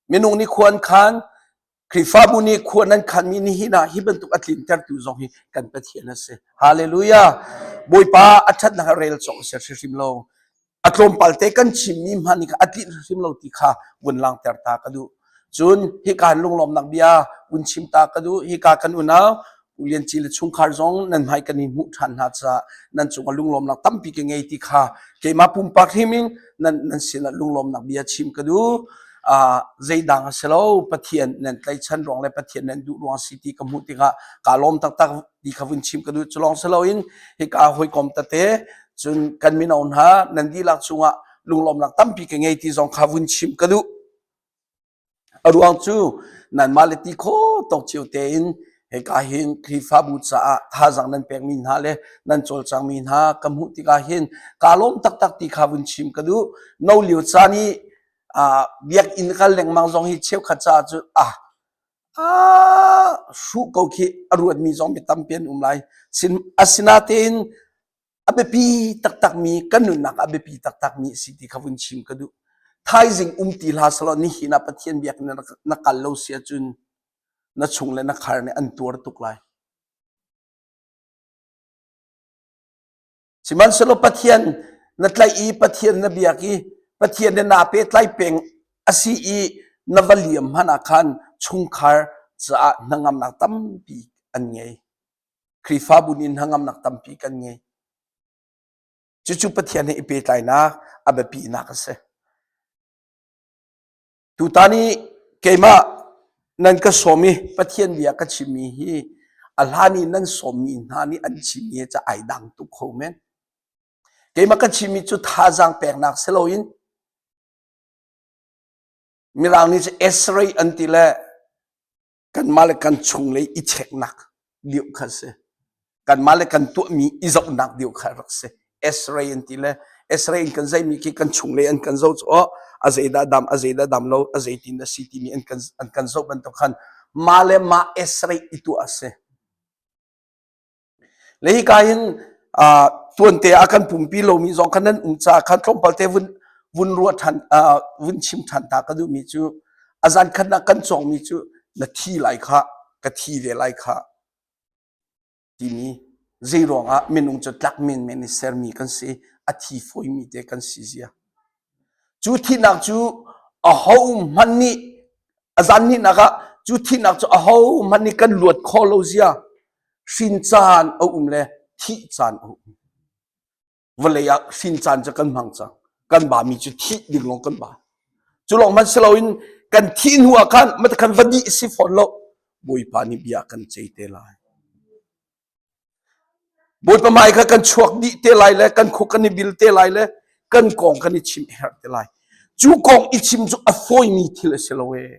Minung nih khua an khan, Khrihfabu nih khua nan khanmi nihin ah hi bantuk a tlintertu zong hi kan Pathian a si. Hallelujah! Bawipa a ṭhatnak a rel cawk a si hrimhrim lo. A tlawmpal te kan chimmi hmanh nih a tlinh hrimhrim lo ti kha vun langhter ta ka duh. Cun hika hin lunglawmnak bia vun chim ta ka duh. Hika kan unau Pu Lian Ci le chungkhar zong nan hmai kan i hmuh ṭhan hna caah nan cungah lunglawmnak tampi ka ngei ti kha keimah pumpak hrim in nan nan sinah lunglawmnak bia chim ka duh. Uh, zeidang a si lo Pathian nan tlaichan ruang le Pathian nan duh ruang si ti ka hmuh tikah kaa lawm taktak ti kha vun chim ka duh. Cu lawng si loin hika hawikom tete cun kan mino hna nan dihlak cungah lunglawmnak tampi ka ngei ti zong kha vun chim ka duh. A ruang cu nanmah le ti khawh tawk cio tein hika hin Khrihfabu caah thazaang nan pekmi hna le nan cawlcangmi hna ka hmuh tikah hin kaa lawm taktak ti kha vun chim ka duh. No lio caan i uh, biakinn kal lengmang zong hi cheukhat caah cun ah ah hruh ko khi a ruatmi zong mi tampi an um lai. Sin, asinatein a biapi taktakmi kan nunnak a biapi taktakmi a si ti kha vun chim ka duh. Thaizing um ti hlah selaw nihin ah Pathian biakinn na kal lo si ahcun na chung le na khar nih an tuar tuk lai. Sihmanhsehlaw Pathian na tlaih i Pathian na biak i Pathian le naa pehtlai peng a si i na va liam hmanh ah khan chungkhar caah hnangamnak tampi an ngei. Khrihfabu nih hnangamnak tampi kan ngei. Cucu Pathian he i pehtlainak a biapinak a si. Tutan i keimah nan ka sawm i Pathian bia ka chimmi hi a hlan i nan sawmmi hna nih an chimmi he ca ai dang tuk kho men. Keimah ka chimmi cu thazaang peknak si loin Mirang nih cu X-ray an ti le kanmah le kan chunglei i cheknak deuh kha si. Kanmah le kan tuahmi i zohnak deuh kha rak si. X-ray an ti le X-ray in kan zeimi khi kan chunglei an kan zoh cu oh a zeidah dam a zeidah dam lo a zeitin a si timi an kan an kan zoh bantuk khan mah le mah X-ray i tuah a si. Le hika hin uh, tuante a kan pumpi lomi zong khan nan um caah khan tlawmpal te vun vun ruah ṭhan uh, vun chim ṭhan ta ka duhmi cu a zan khat ah kan cawngmi cu na thi lai kha ka thi ve lai kha timi zei ruangah minung cu tlak menmen i sermi kan si a thi fawimi te kan si zia cu thihnak cu aho hmanh nih a zan hnihnak ah cu thihnak cu aho hmanh nih kan luat kho lo zia hrin caan a um le thih caan a um. Vawlei ah hrin caan cu kan hmang cang. Kan bami cu thih ding lawng kan ba. Cu lawng hmanh si loin kan thih hnu ah khan mata khan va dih si fawn lo. Bawipa nih bia kan cei te lai. Bawipa hmai kha kan chuak dih te lai le kan khuk kan i bil te lai le kan kong kan i chim herh te lai. Cu kong i chim cu a fawimi thil a si lo ee.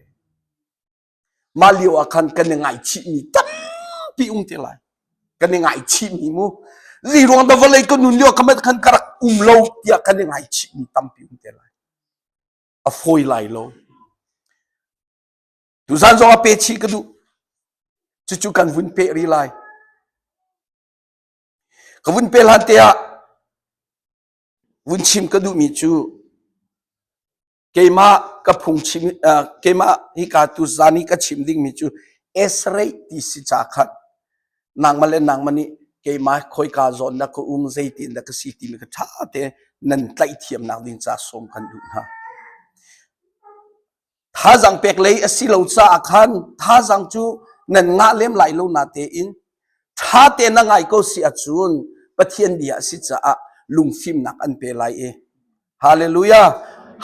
Mah lio ah khan kan i ngaichihmi tampi um te lai. Kan i ngaichihmi mu. Zei ruang dah vawlei ka nun lio ka met khan ka rak um lo tiah kan i ngaichihmi tampi um te lai. A fawi lai lo. Tuzan zong a pe chih ka duh. Cucu kan vun peh rih lai. Ka vun pe hlan te ah vun chim ka duhmi cu keimah ka phungchim uh, keimah hika tuzan i ka chim dingmi cu Esrei ti si ca khan nangmah le nangmah nih keimah khoika zawn dah ka um zeitin dah ka si timi ka ṭha te nan tlaih thiamnak ding ca sawm kan duh hna. Thazaang pek lei a si lo caah khan thazaang cu nan ngah lem lai lo na tein ṭha te na ngai ko si ahcun Pathian bia a si caah lungfimnak an pe lai i Hallelujah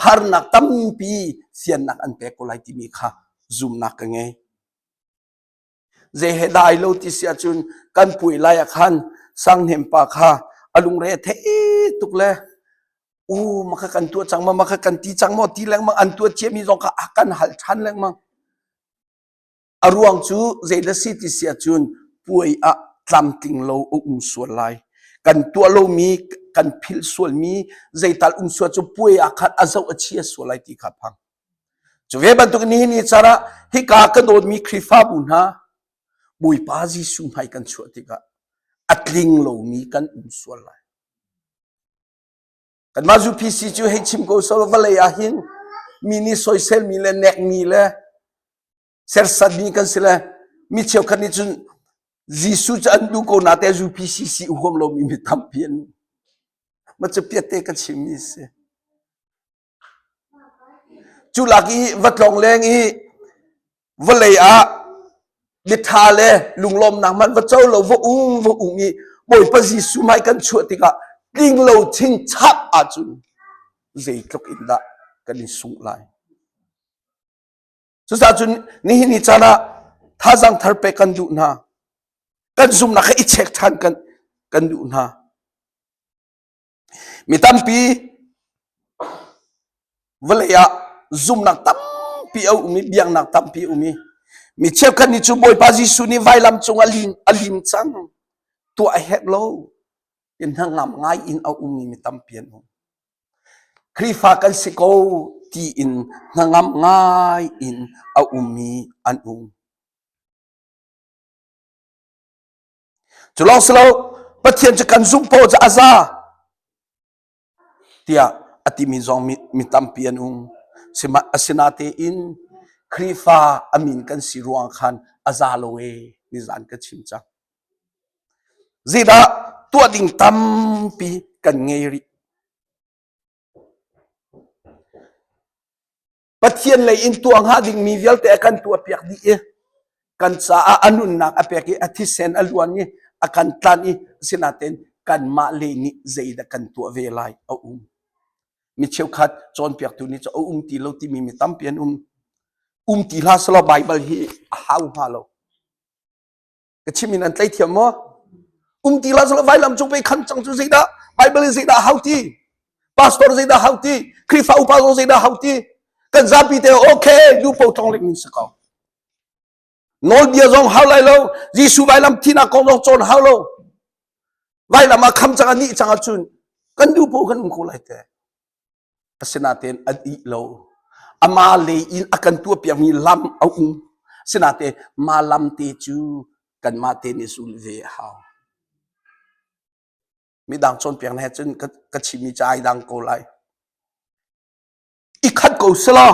harnak tampi fiannak an pek ko lai timi kha zumnak ka ngei. Zei he dai lo ti si ahcun kan puai lai ah khan sanghnem pa kha a lungre a thei tuk le u maka kan tuah cang ma maka kan ti cang maw ti lengmang an tuah ciami zong kha a kan hal ṭhan lengmang. A ruang cu zeidah si ti si ahcun puai ah tlamtling lo a um sual lai. Kan tuah lomi kan philh sualmi zeital um sual cu puai ah khan a zoh a chia sual lai ti kha phang. Cu ve bantuk nihin ni caan ah hika ka dawtmi Khrihfabu hna Bawipa Jesuh hmai kan chuah tikah a tling lomi kan um sual lai. Kanmah UPC cu hei chim ko sawh vawlei ah hin Mi nih soiselmi le nekmi le sersatmi kan si le mi cheukhat nih cun Jesuh cu an duh ko na te UPCC huam lomi mi tampi an ma cu piatte ka chimmi si. Cu lak i va tlong leng i vawlei ah mitha le lunglawmnak hmanh va co lo va um va um i Bawipa Jesuh hmai kan chuah tikah tling lo chingchap ahcun zeitluk in dah kan i sungh lai. Cucaah cun nihin ni caan ah thazaang thar pek kan duh hna. Kan zumhnak kha i check ṭhan kan, kan duh hna. Mi tampi vawlei ah zumhnak tampi a um i biaknak tampi a um i mi cheukhat nih cu Bawipa Jesuh nih vailam cung a lim, a lim cang tuah a herh lo ti hnangam ngai in a ummi mi tampi an um. Khrihfa kan si ko tiin hnangam ngai in a ummi an um. Cu lawng si lo, Pathian cu kan zumh paoh cu a za tiah a timi zong mi, mi tampi an um. Asinatein Khrihfa a min kan si ruang khan a za lo e nizan ka chim cang. Zeidah tuah ding tampi kan ngei rih. Pathian lei in tuah hnga dingmi vialte a kan tuahpiak dih i kan caah a nunnak a pek i a thisen a luan i a kan tlanh i asinain kanmah le nih zeidah kan tuah ve lai a um. Mi cheukhat cawnpiaktu nih cu a um ti lo timi mi tampi an um. Um ti hlah selaw Baibal hi a hau hnga lo. Ka chim in an tlai thiam maw? Um ti la selaw vailam cung pe khan cang cu zeidah Bible in zeidah hau ti? Pastor zeidah hau ti? Khrihfa upa zong zeidah hau ti? Kan zapi te okay du po tong lik ning si ko. Nawlbia zong hau lai lo. Jesuh vailam thinak kong zong cawn hau lo. Vailam ah kham cang a nih cang ahcun kan duh po kan um ko lai te. Asinain an ih lo. Amah lei in a kan tuahpiakmi lam a um. Asinain mah lam te cu kanmah te nih zulh ve a hau. Midang cawnpiak he cun ka, ka chimmi ca ai dang ko lai. I khat ko selaw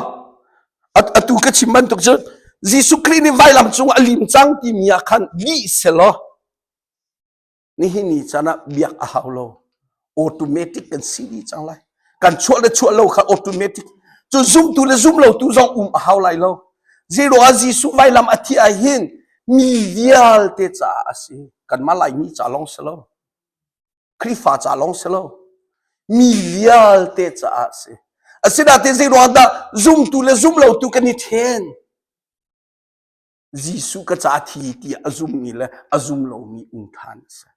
atu ka chim bantuk cu Jesuh Khrih nih vailam cung a lim cang timi ah khan dih selaw Nihin ni caan ah biak a hau lo. Automatic kan si dih cang lai. Kan chuah le chuah lo kha automatic. Cu zumtu le zum lotu zong um a hau lai lo. Zeiruangah Jesuh vailam a thih ah hin mi vialte caah a si. Kanmah Laimi ca lawng si lo. Khrihfa ca lawng si lo. Mi vialte caah a si. Asinain zeiruangah dah zumtu le zum lotu kan i then? Jesuh ka ca thi tiah a zummi le a zum lomi um ṭhan a si.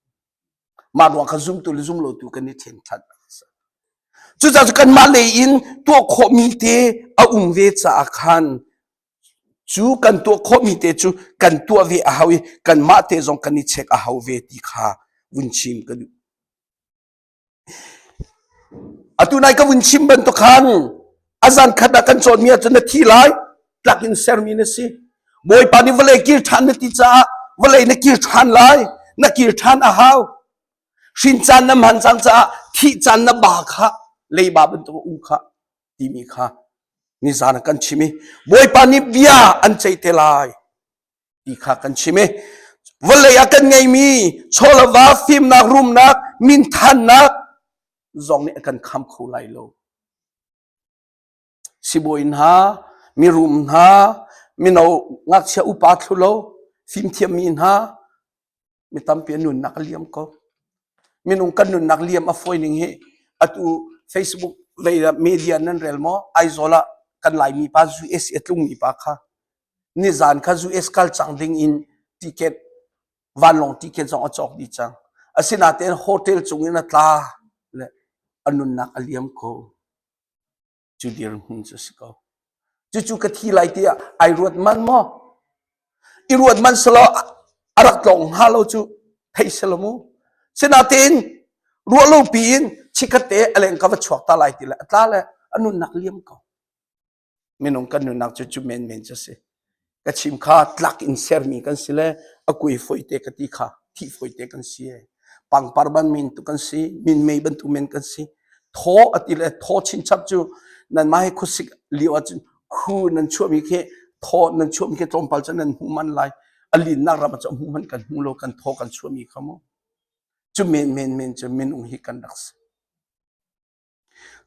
Mah ruang kha zumtu le zum lotu kan i ṭhen ṭhan a si. Cucaah cu kanmah lei in tuah khawhmi te a um ve caah khan cu kan tuah khawhmi te cu kan tuah ve a hau i kanmah te zong kan i check a hau ve ti kha vun chim ka duh. Atu nai ka vun chim bantuk khan a zan khat ah kan cawnmi ahcun na thi lai tlak in sermi na si. Bawipa nih vawlei kir ṭhan na ti caah vawlei na kir ṭhan lai na kir ṭhan a hau. Hrin caan na hman cang caah thih caan na ba kha leiba bantuk um kha timi kha nizan ah kan chim i Bawipa nih bia an ceih te lai. ti kha kan chim i vawlei ah kan ngeimi chawlava fimnak rumnak minthannak zong nih a kan kham kho lai lo sibawi hna mirum hna mino ngakchia upa thlulo fimthiammi hna mi tampi an nunnak a liam ko minung kan nunnak liam a fawi ning hi atu Facebook lei media nan rel maw Aizawl ah kan Laimi pa US a tlungmi pa kha nizan kha US kal cang ding in ticket vanlawng ticket zong a cawk dih cang asinain hotel cung in a tla le a nunnak a liam ko cu dirhmun cu si ko cucu ka thi lai tiah ai ruat man maw i ruat man selaw a rak tlawng hnga lo cu thei selaw mu sinain ruah lo piin chikhat te a leng ka va chuak ta lai ti le a tla le a nunnak liam ko Minung kan nunnak cu cu menmen cu a si. Ka chim kha tlak in sermi kan si le a kui foite ka ti kha thih foite kan si. Pangpar ban min tu kan si, minmei bantuk men kan si. Thaw a ti le thaw chinchap cu Nanmah hi khuasik lio ahcun khu nan chuahmi khi thaw nan chuahmi khi tlawmpal cu nan hmu man lai. A linnak ram ah cun hmu hmanh kan hmu lo kan thaw kan chuahmi kha mu. Cu men men men cu minung hi kan rak si.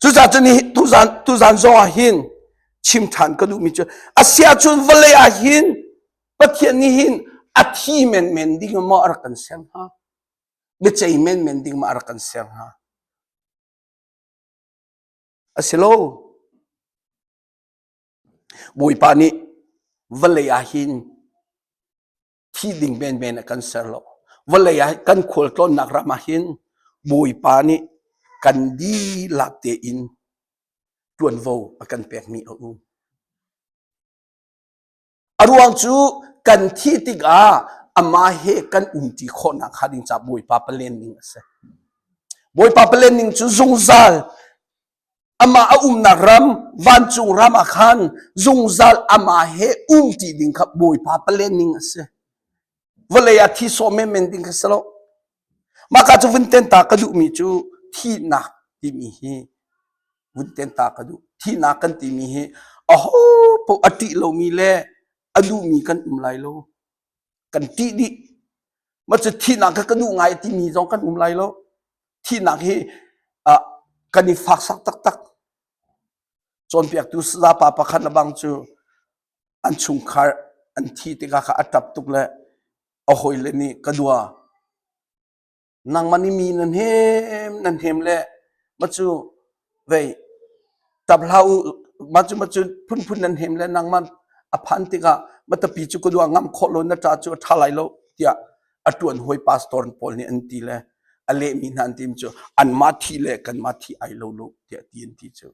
Cucaah cun tuzan tuzan zong ah hin chim ṭhan ka duhmi cu a si ahcun vawlei ah hin Pathian nih hin a thi menmen ding maw a rak kan ser hnga? Biacei menmen ding maw a rak kan ser hnga? A si lo. Bawipa nih vawlei ah hin thi ding menmen a kan ser lo. Vawlei ah kan khualtlawnnak ram ah hin Bawipa nih kan dihlak tein ṭuanvo a kan pekmi a um. A ruang cu kan thih tikah amah he kan umṭi khawhnak hnga ding caah Bawipa palen ning a si. Bawipa palen ning cu zungzal amah a umnak ram vancung ram ah khan zungzal amah he umṭi ding kha Bawipa palen ning a si. Vawlei ah thi sawh menmen ding kha si lo. Mah ka cu vun ten ta ka duhmi cu thihnak timi hi vun ten ta ka duh. Thihnak kan timi hi aho paoh a ṭih lomi le a duhmi kan um lai lo. Kan ṭih dih. Mah cu thihnak kha ka duh ngai timi zong kan um lai lo. Thihnak hi uh, kan i faksak taktak. Cawnpiaktu sazapa pakhat le bang cu an chungkhar an thi tikah kha a ṭap tuk le a hawile nih ka dua nangmah nih mi nan hem nan hem le ma cu vei tap hlah u ma cu ma cu phunphun nan hem le nangmah a phan tikah ma tapi cu ka dua ngam khawh lo na ṭa cu a ṭha lai lo tiah a ṭuan hawi pastor pawl nih an ti le a lehmi hna an ti cu anmah thi le kanmah thi ai lo lo tiah ti an ti cu.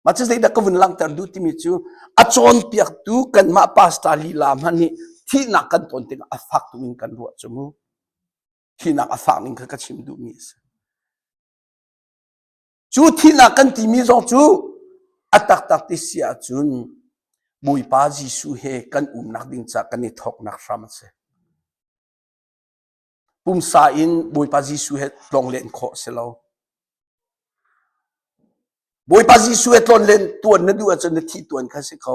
Mah cu zeidah ka vun langhter duh timi cu a cawnpiaktu kanmah pastor lila hmanh nih thihnak kan ton tikah a fak tuk in kan ruah cu mu. Thihnak a fak ning kha ka chim duhmi a si. Cu thihnak kan timi zong cu a taktak ti si ahcun Bawipa Jesuh he kan umnak ding ca kan i thawknak hram a si. Pumsa in Bawipa Jesuh he tlonglen khawh si lo. Bawipa Jesuh he tlonlen tuan na duh ahcun na thih tuan kha si ko.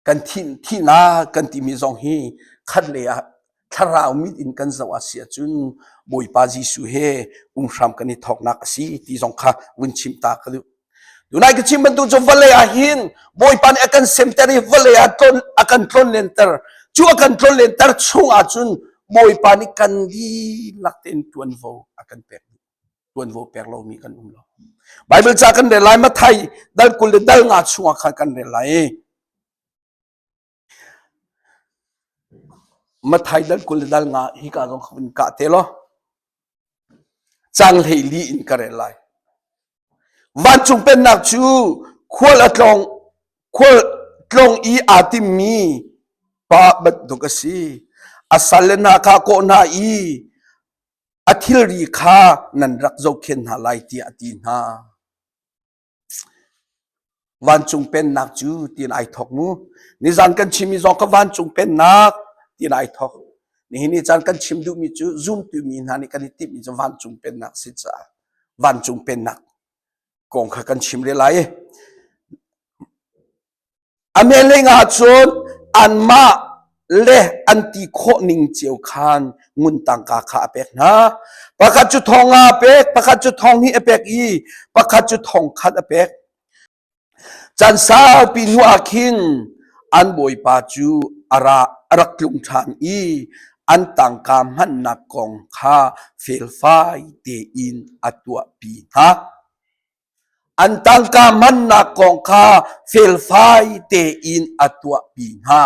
Kan thih thihnak kan timi zong hi khat lei ah thlarau mit in kan zoh a si ahcun Bawipa Jesuh he um hram kan i thawknak a si ti zong kha vun chim ta ka duh. Tunai ka chim bantuk cu vawlei ah hin Bawipa nih a kan semter i vawlei ah tlon a kan tlonlenter. Cu a kan tlonlenter chung ahcun Bawipa nih kan dihlak tein ṭuanvo a kan pek dih. Ṭuanvo pek lomi kan um lo. Bible ca kan rel lai Mathai dal 20 le dal nga chungah khan kan rel lai. Mathai dal 20 le dal nga hi ka zong kha vun kah te law. Cang hlei li in ka rel lai. Vancung pennak cu khual a tlawng khual tlawng i aa timmi pa bantuk a si. A salle hna kha kawh hna i a thilri kha nan rak zohkhenh hna lai tiah a ti hna. Vancung pennak cu tiin ai thawk mu. Nizan kan chimmi zong kha vancung pennak tiin ai thawk. Nihin ni caan kan chim duhmi cu zumtu mi hna nih kan i timhmi cu vancung pennak si caah vancung pennak kong kha kan chim rih lai. A meleng ahcun anmah le an ti khawh ning cio khan ngun tangka kha a pek hna. Pakhat cu thong nga a pek, pakhat cu thong hnih a pek i pakhat cu thong khat a pek. Caan saupi hnu ah khin an bawipa cu a ra a rak tlung ṭhan i an tangka hmannak kong kha felfai tein a tuahpi hna. An tangka hmannak kong kha felfai tein a tuahpi hna.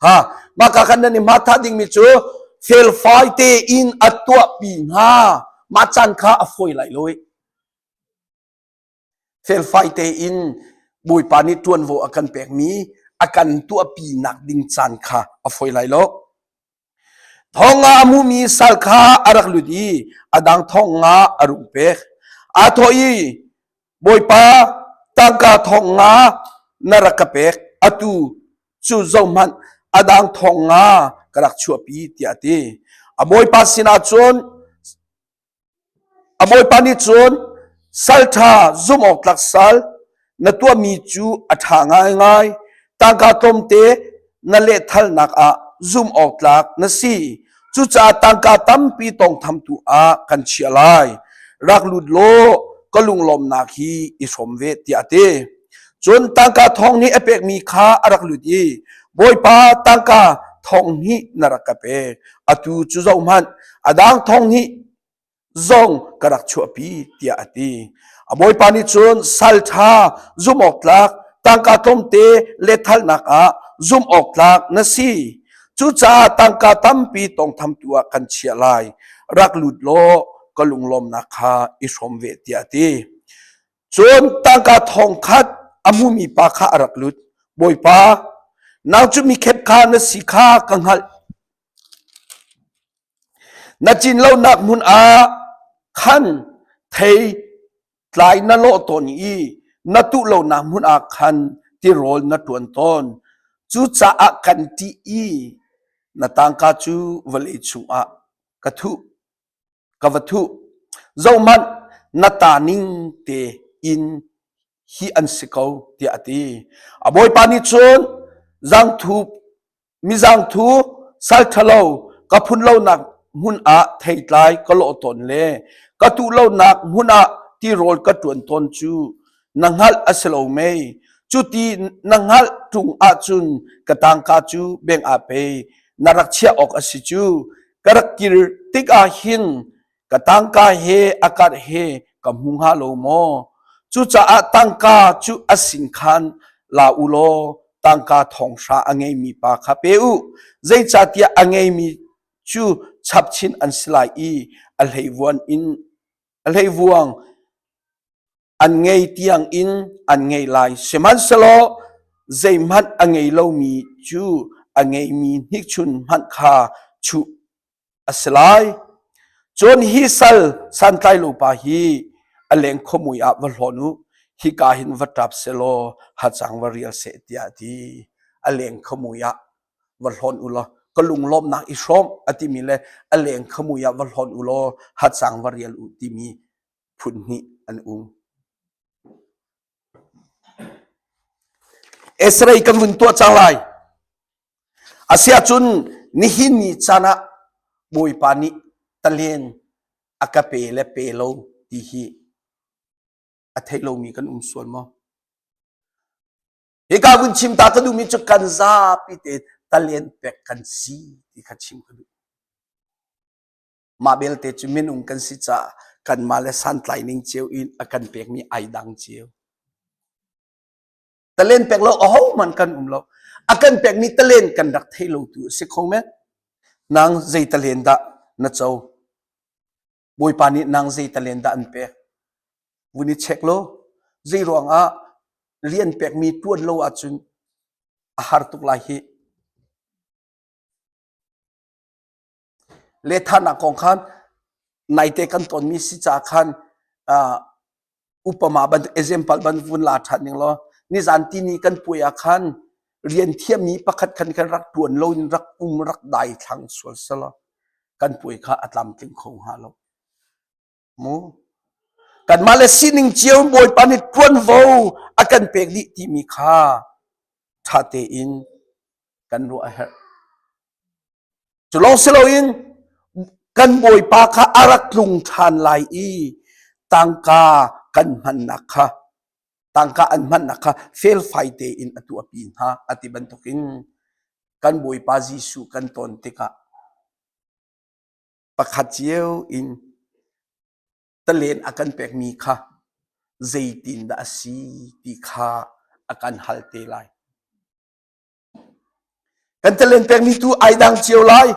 Ha, mah ka khan nan i hma thah dingmi cu felfai tein a tuahpi hna. Mah caan kha a fawi lai lo. Felfai tein Bawipa nih ṭuanvo a kan pekmi a kan tuahpi nak ding caan kha a fawi lai lo. Thong nga a hmumi sal kha a rak lut i a dang thong nga a rung pek. Aa thawh i, Bawipa, tangka thong nga na rak ka pek, atu cu zohhmanh, a dang thong nga ka rak chuahpi, tiah a ti. A bawipa sinah cun A bawipa nih cun. Salṭha zumhawktlak sal na tuahmi cu a ṭha ngaingai. Tangka tlawmte na lehthalnak ah zumhawktlak na si. Cucaah tangka tampi tawngthamtu ah kan chiah lai. Rak lut law ka lunglawmhnak hi i hrawm ve tiah a ti. Cun tangka thong nih a pekmi kha a rak lut i, Bawipa, tangka thong hnih na rak ka pek. Atu cu zohhmanh, a dang thong hnih zong ka rak chuahpi tiah a ti. A bawipa nih cun sal ṭha zumhawktlak tangka tlawmte letthalnak ah zumhawktlak na si. Cucaah tangka tampi tawngthamtu ah kan chiah lai. Rak lut law ka lunglawmnak kha i hrawm ve tiah a ti. Cun tangka thong khat a hmumi pa kha a rak lut. Bawipa, nang cu mikhep kha na si kha ka hngalh. Na cin lonak hmun ah khan thei tlai na lawh tawn i na tuh lonak hmun ah khan tirawl na ṭuan tawn. Cucaah kan ṭih i na tangka cu vawlei chungah ka thuh, ka va thuh. Zohhmanh, na ta ning tein hi an si ko, tiah a ti. A bawipa nih cun zangthu Mizangthu sal ṭhalo ka phun lonak hmun ah theitlai ka lawh tawn le ka tuh lonak hmun ah tirawl ka ṭuan tawn cu na hngalh a si lo mei? Cuti na hngalh ṭung ahcun ka tangka cu beng ah pei na rak chiah awk a si cu. Ka rak kir tikah hin ka tangka he a karh he ka hmu hnga lo maw? Cucaah tangka cu a sin khan la u law tangka thonghra a ngeimi pa kha pe u. Zeicahtiah a ngeimi cu chapchin an si lai i a hleivuan in a hleivuang an ngei tiang in an ngei lai. Sihmanhsehlaw zeihmanh a ngei lomi cu a ngeimi hnikchun hmanh kha chuh a si lai. Cun hi sal santlai lo pa hi a leng khuamui ah va hlawn u, hika hin va ṭap selaw hacang va rial seh tiah a ti. A leng khuamui ah va hlawn u law ka lunglawmhnak i hrawm a timi le a leng khuamui ah va hlawn u law hacang va rial u timi phun hnih an um. X-ray kan vun tuah cang lai. Asiahcun nihin ni caan ah Bawipa nih talen a ka pe le pe lo ti hi a theih lomi kan um sual maw? Hika vun chim ta ka duhmi cu kan zapi te talen pek kan si ti kha chim ka duh. Mah belte cu minung kan si caah kanmah le santlai ning cio in a kan pekmi ai dang cio. Talen pek lo ahohmanh kan um lo. A kan pekmi talen kan rak thei lo tu a si kho men. Nang zei talen dah na co? Bawipa nih nang zei talen dah an pek? Vun i check law zei ruangah rian pekmi tuan lo ahcun a har tuk lai hi. Lehthahnak kong khan naite kan tonmi si ca khan upama bantuk example ban vun la ṭhan ning law nizan tini kan puai ah khan rian thiammi pakhat khan kan rak ṭuan lo in rak um rak dai thlang sual selaw kan puai kha a tlamtling kho hnga lo mu kanmah le sining cio Bawipa nih ṭuanvo a kan pek dih timi kha ṭha tein kan ruah a herh Cu lawng si loin kan Bawipa kha a rak tlung ṭhan lai i tangka kan hmannak kha tangka an hmannak kha felfai tein a tuahpi hna a ti bantukin kan Bawipa Jesuh kan ton tikah pakhat cio in talen a kan pekmi kha zeitindah a si ti kha a kan hal te lai. Kan talent pekmi tu ai dang cio lai.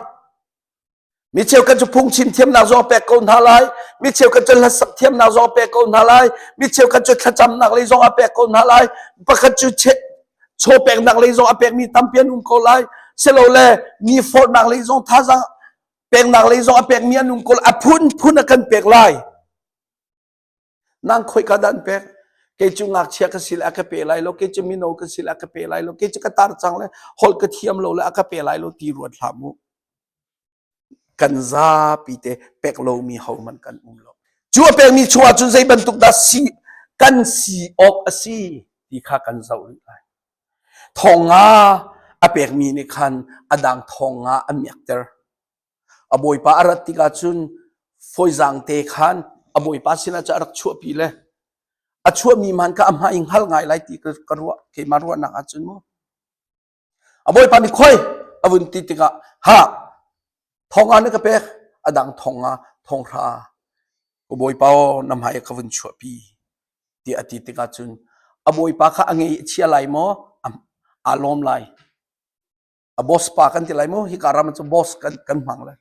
Mi cheukhat cu phungchim thiamnak zong pek ko hna lai. Mi cheukhat cu hlasak thiamnak zong pek ko hna lai. Mi cheukhat cu thlacamnak lei zong a pek ko hna lai. Pakhat cu chaw peknak lei zong a pekmi tampi an um ko lai. Silole mi forhnak lei zong thazaang peknak lei zong a pekmi an um ko lai. A phunphun a kan pek lai. Nang khoika dah an pek? Kei cu ngakchia ka si le a ka pe lai lo, kei cu mino ka si le a ka pe lai lo, kei cu ka tar cang le holh ka thiam lo le a ka pe lai lo ti ruat hlah mu. Kan zapi te pek lomi hohmanh kan um lo. Cu a pekmi chungah cun zei bantuk dah si kan si awk a si ti kha kan zoh rih lai. Thong nga a pekmi nih khan a dang thong nga a miakter. A bawipa a rat tikah cun fawizaang te khan a bawipa sinah cun a rak chuahpi le a chuahmi hmanh kha a hmai hngal ngai lai ti ka ruah keimah ruahnak ahcun mu. A bawipa nih khoi a vun ti tikah ha thong nga na ka pek a dang thong nga thong hra ka bawipa aw na hmai ka vun chuahpi tiah a ti tikah cun a bawipa kha a ngei a chia lai maw aa lawm lai. A boss pa kan ti lai mu hika ram cu boss kan kan hmang lai.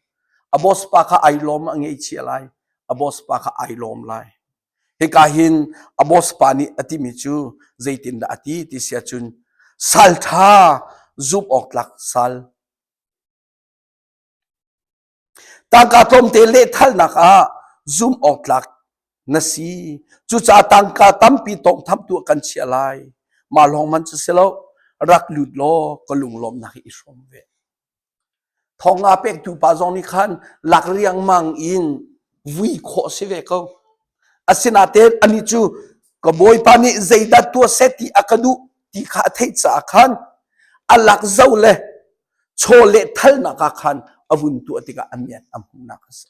A boss pa kha ai lawm a ngeichia lai. A boss pa kha ai lawm lai. Hika hin a boss pa nih a timi cu zeitindah a ti ti si ahcun sal ṭha zumh awk tlak sal Tangka tlawmte lehthalnak ah zumh awk tlak na si. Cucaah tangka tampi tawngthamtu ah kan chiah lai. Mah lawng man cu si lo. Rak lut law ka lunglawmnak hi i hrawm ve. Thong nga pektu pa zong nih khan lak riangmang in vui khawh si ve ko. Asinain anih cu ka bawipa nih zeidah tuah seh ti a ka duh ti kha a theih caah khan a lak zo le chawleh thalnak ah khan a vun tuah tikah a miat a hmuhnak a si.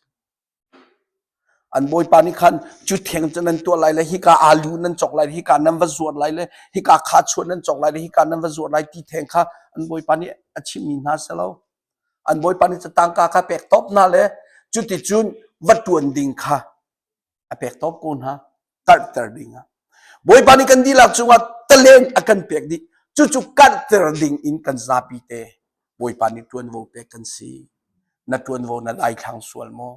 An bawipa nih khan cu theng cu nan tuah lai le hika alu nan cawk lai hika nan va zuar lai le hika kha chuan nan cawk lai le hika nan va zuar lai ti theng kha an bawipa nih a chimmi hna si lo. An bawipa nih cu tangka kha pek top hna le cuticun va ṭuan ding kha a pek top ko hna karhter ding ah. Bawipa nih kan dihlak cungah talen a kan pek dih. Cucu karhter ding in kan zapi te Bawipa nih ṭuanvo pek kan si. Na ṭuanvo na daithlang sual maw?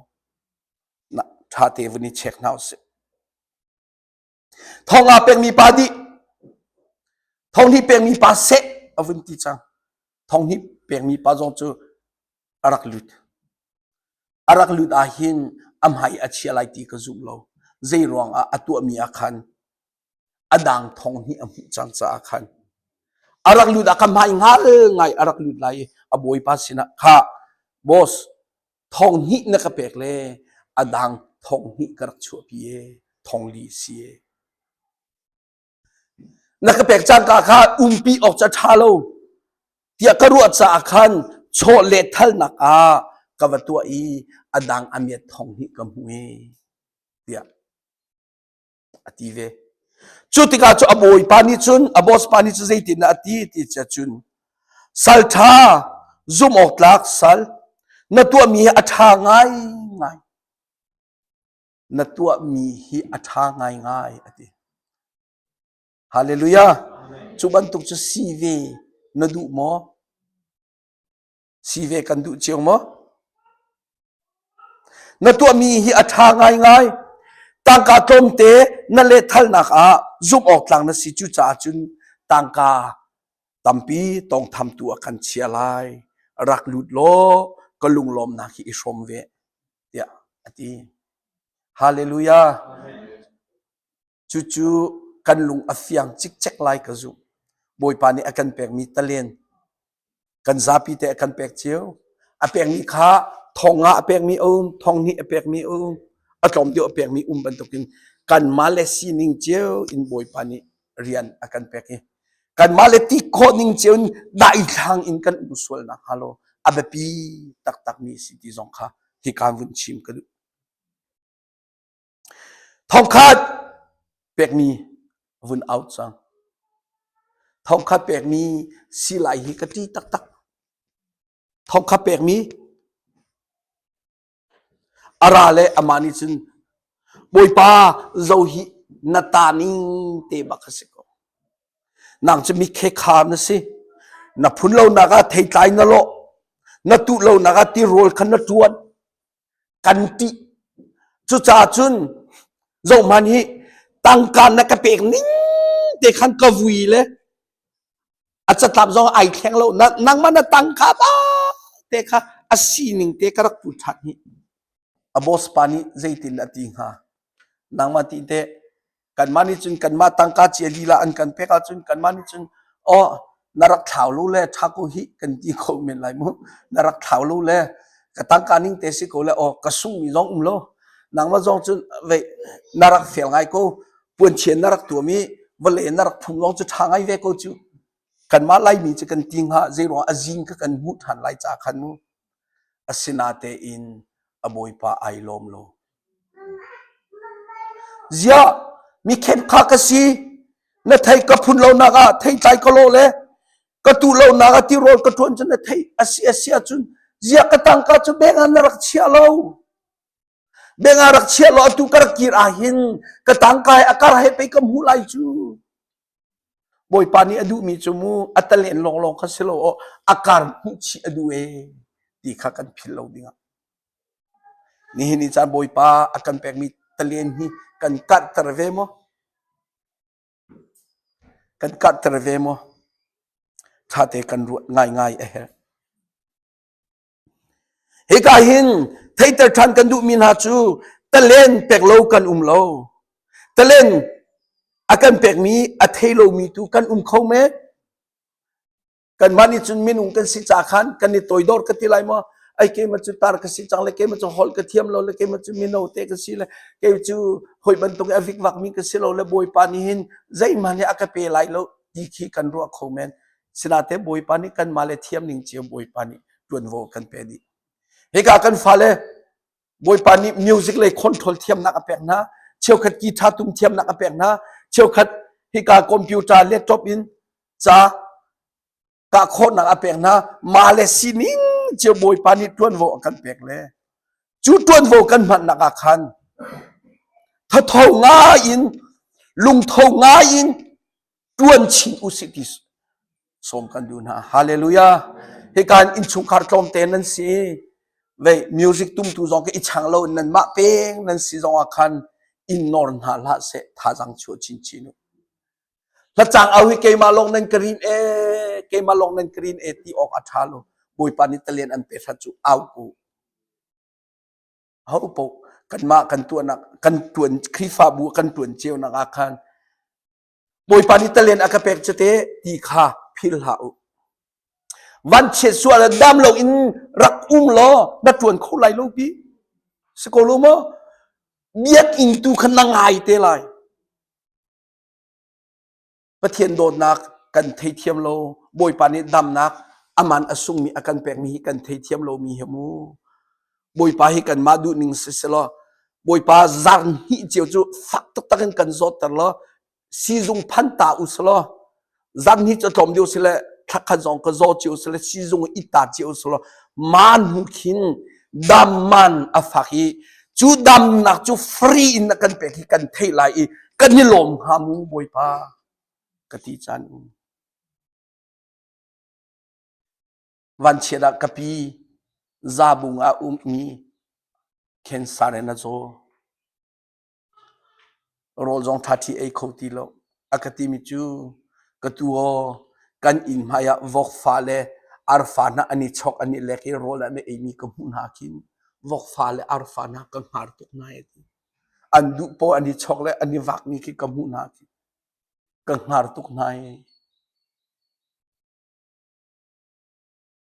Na ṭha te vun i check hna usih. Thong aa pekmi pa dih. Thong hnih pekmi pa seh a vun ti cang. Thong hnih pekmi pa zong cu a rak lut. A rak lut ahhin a hmai a chia lai ti ka zum lo. Zei ruangah a tuahmi ah khan a dang thong hnih a hmuh cang caah khan a rak lut ah ka hmai ngal ngai a rak lut lai i a bawipa sinah kha boss thong hnih na ka pek le a dang thong hnih ka rak chuahpi e thong li si e Na ka pek cangka kha umpi awk cu a ṭha lo tiah ka ruah caah khan chawleh thalnak ah ka va tuah i a dang a miat thong hnih ka hmu e tiah a ti ve. Cu tikah cu a bawipa nih cun a boss pa nih cun zeitin a ti ti cun sal ṭha zumh awk tlak sal na tuahmi hi a ṭha ngaingai na tuahmi hi a ṭha ngaingai a ti. Hallelujah. Cu bantuk cu si ve na duh maw? Si ve kan duh cio maw? Na tuahmi hi a ṭha ngaingai. Tangka tlawmte na lehthalnak ah zumh awk tlak na si cucaah cun tangka tampi tawngthamtu a kan chia lai. Rak lut law ka lunglawmnak hi i hrawm ve. tiah a ti. Hallelujah. Cucu kan lung a fiang cikcek lai ka zumh. Bawipa nih a kan pekmi talen kan zapi te a kan pek cio. A pekmi kha thong nga a pekmi a um, thong hnih a pekmi a um, a tlawm deuh a pekmi um bantukin kanmah le sining cio in Bawipa nih rian a kan pek i kanmah le ti khawh ning cio in daithlang in kan um sual nakhnga lo a biapi taktakmi si ti zong kha hika vun chim ka duh. Thongkhat pekmi vun out cang. Thongkhat pekmi si lai hi ka ṭi taktak. Thongkhat pekmi A ra le amah nih cun Bawipa zo hi na ta ning te bak a si ko. Nang cu mi khekha na si. Na phun lonak ah theitlai na lawh. Na tuh lonak ah tirawl kha na ṭuan. Kan ṭih. Cucaah cun zohhmanh hi tangka na ka pek ning te khan ka vui le a catlap zong ai thleng lo nangmah na tangka ba te kha a sining te ka rak pu ṭhan hi a boss pa nih zeitin a ti hnga nangmah ti te kanmah nih cun kanmah tangka cia lila an kan pek ahcun kanmah nih cun oh na rak thlau lo le ṭha ko hi kan ti kho men lai mu na rak thlau lo le ka tangka ning te si ko le oh ka sungmi zong um lo. Nangmah zong cun vei na rak fel ngai ko. Puanchia na rak tuam i vawlei na rak phum zong cu ṭha ngai ve ko cu. Kanmah Laimi cu kan ti hnga zeiruang a zing kha kan hmuh ṭhan lai ca khan mu. Asinatein a bawipa ai lawm lo. Ziah mikhet kha ka si na thei ka phun lonak ah theitlai ka lawh le ka tuh lonak ah tirawl ka ṭuan cu na thei a si a si ahcun ziah ka tangka cu beng ah na rak chia lo. Beng ah rak chia lo atu ka rak kir ah hin ka tangka he a kar he pei ka hmuh lai cu. Bawipa nih a duhmi cu mu a talen lawnglawng kha si lo aw a kar hmuh chih a duh ee ti kha kan philh lo dingah. Nihin ni caan Bawipa a kan pekmi talen hi kan karhter ve maw? Kan karhter ve maw? Ṭhate kan ruat ngaingai a herh. Hika hin theiter ṭhan kan duhmi hna cu talen pek lo kan um lo. Talen a kan pekmi a thei lomi tu kan um kho men. Kanmah nih cun minung kan si ca khan kan i toidor ka ti lai maw? Ai keimah cu tar ka si cang le keimah cu holh ka thiam lo le keimah cu mino te ka si le kei cu hawi bantuk i a vikvakmi ka si lo le Bawipa nih hin zeihmanh hi a ka pe lai lo ti khi kan ruah kho men. Sinate Bawipa nih kanmah le thiam ning cio Bawipa nih ṭuanvo kan pe dih. Hika kan fale Bawipa nih music lei control thiamnak a pek hna, cheukhat guitar tum thiamnak a pek hna, cheukhat hika computer laptop in ca kah khawhnak a pek hna. Mah le sining cio Bawipa nih ṭuanvo a kan pek le cu ṭuanvo kan hmannak ah khan thatho ngai in lungtho ngai in ṭuan chin usih ti sawm kan duh hna. Hallelujah. Hika in innchungkhar tlawmte nan si. Vei music tumtu zong ka i chang lo in nanmah peng nan si zong ah khan in nawr hna hlah seh thazaang chuah chinchin u. Hlacang au hi keimah lawng nan ka rin e keimah lawng nan ka rin e ti awk a ṭha lo. Bawipa nih talian an pe hrat cu au ku. Ho paoh kanmah kan tuahnak kan tuan Khrihfabu kan tuan cio nak ah khan Bawipa nih talen a ka pek cu te ti kha philh hlah u. Vanchiat sual ah dam lo in rak um law na ṭuan kho lai lo pi. Si ko lo maw? Biakinn tu kha na ngai te lai. Pathian dawtnak kan theithiam lo. Bawipa nih damnak aman a sungmi a kan pekmi hi kan theithiam lomi hi mu. Bawipa hi kanmah duhning si selaw Bawipa zar hnih cio cu fak taktak in kan zawtter law sizung phan ta u selaw zar hnih cu tlawm deuh sile thlakhat zong ka zaw cio sile sizung i ta cio selaw man hnu khin dam man a fak i cu damnak cu free in na kan pek hi kan theih lai i kan i lawm hnga mu Bawipa ka ti caan um. Vanchiat ah ka pi Zabung ah ummi cancer in a zaw. Rawl zong ṭhaṭhi ei kho ti lo. A ka timi cu ka tu aw kan inn hmai ah vokfa le arfa hna an i chok an i lek i rawl an i eimi ka hmuh hna khin vokfa le arfa hna ka hngar tuk hna e ti. An duh paoh an i chok le an i vakmi khi ka hmuh hna khi ka hngar tuk hna e.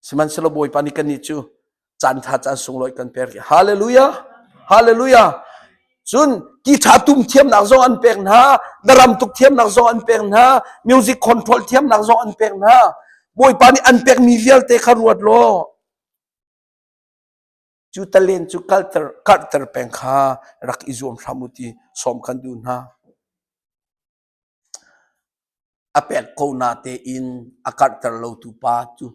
Sihmanhsehlaw Bawipa nih kannih cu caan ṭha caan sunglawi kan pek. Hallelujah! Hallelujah! Cun guitar tum thiamnak zong an pek hna, daram tuk thiamnak zong an pek hna, music control thiamnak zong an pek hna. Bawipa nih an pekmi vialte kha ruat law cu talen cu kalter karhter peng kha rak i zuam hram u ti sawm kan duh hna. A pek ko natein a karhter lotu pa cu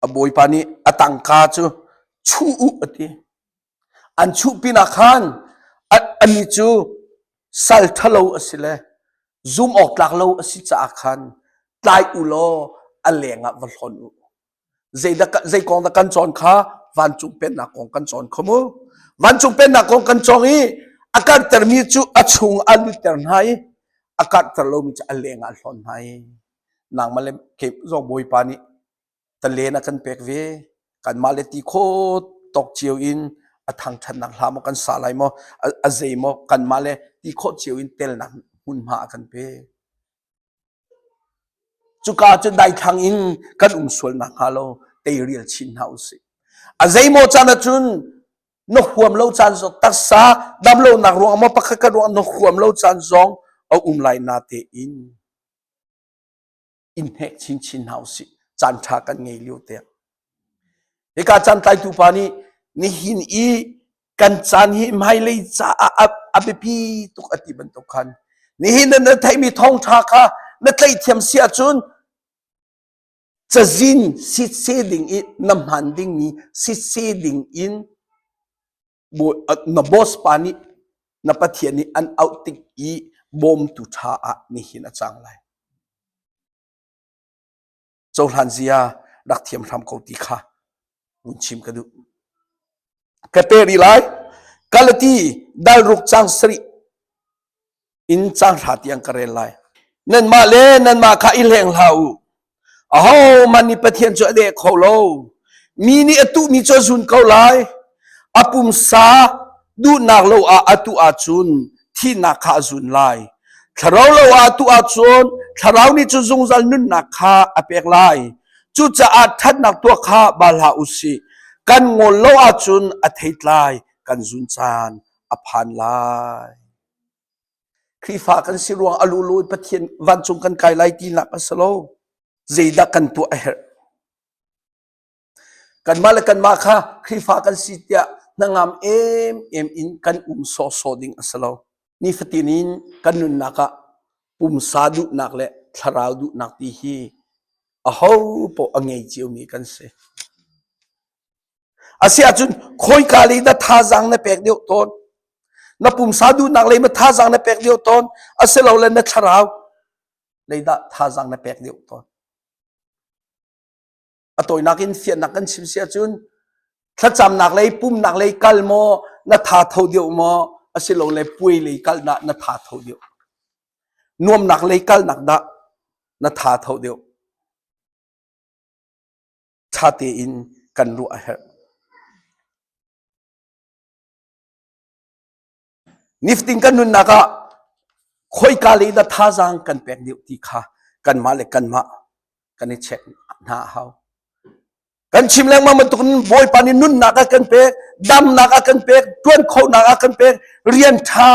a bawipa nih a tangka cu chuh u a ti. An chuh pinah khan anih cu sal ṭhalo a si le zum awk tlak lo a si caah khan tlai u law a lengah va hlawn u. Zei kong dah kan cawn kha vancung pennak kong kan cawn kho mu. Vancung pennak kong kan cawng i a karhtermi cu a chung a lutter hna i a karhter lomi cu a leng ah a hlawn hna i nangmah le kei zong Bawipa nih talen a kan pek ve kanmah le ti kho tawk cio in a thangṭhatnak hla maw kan sa lai maw a zei maw kanmah le ti khawh cio in telnak hmunhma a kan pek. Cuka cun daithlang in kan um sual nakhnga lo teirial chin hna usih. A zeimaw caan ahcun Na huam lo caan zong taksa damlonak ruang maw pakhat ka ruang na huam lo caan zong a um lai na tein in hnek chinchin hna usih. Caan ṭha kan ngei lio te. Hika caan tlaitu pa nih nihin i kan caan hi hmailei caah a biapi tuk a ti bantuk khan nihin na theihmi thawngṭha kha na tlaih si ahcun cazin sitse ding i na hman dingmi sitse ding in na boss pa nih na Pathian nih an auh tik i bawmtu ṭha ah nihin a cang lai. Cohlan zia rak thiam hram ko ti kha vun chim ka duh. Ka pe rih lai. Galati dal ruk cang sarih in cang hra tiang ka rel lai. Nanmah le nanmah kha i hleng hlah u. Ahohmanh nih Pathian cu a deh kho lo. Mi nih a tuhmi cu a zun ko lai. A pumsa duhnak lo ah a tuh ahcun thihnak kha a zun lai. Thlarau lo ah a tuh ahcun thlarau nih cun zungzal nunnak kha a pek lai. Cucaah ṭhatnak tuah kha bal hlah u sih. Kan ngol lo ahcun a theitlai kan zun caan a phan lai. Khrihfa kan si ruang a lulu in Pathian vancung kan kai lai tinak a si lo. Zeidah kan tuah a herh? Kanmah le kanmah kha Khrihfa kan si tiah hnangam emem in kan um sawhsawh ding a si lo. Nifatin in kan nunnak ah pumsa duhnak le thlarau duhnak ti hi aho paoh a ngei ciomi kan si. Asiahcun khawika lei dah thazaang na pek deuh tawn? Na pumsa duhnak lei ma thazaang na pek deuh tawn? Asilole na thlarau lei dah thazaang na pek deuh tawn? A tawinak in fiannak kan chim si ahcun thlacamnak lei pumnak lei kal maw na tha tho deuh maw asilole puai lei kal dah na tha tho deuh? Nuamnak lei kalnak dah na tha tho deuh? Ṭha tein kan ruah a herh. Niftin kan nunnak ah khoika lei dah thazaang kan pek deuh ti kha kanmah le kanmah kan i check hna a hau. Kan chim lengmang bantuk in Bawipa nih nunnak a kan pek, damnak a kan pek, ṭuan khonak a kan pek, rian ṭha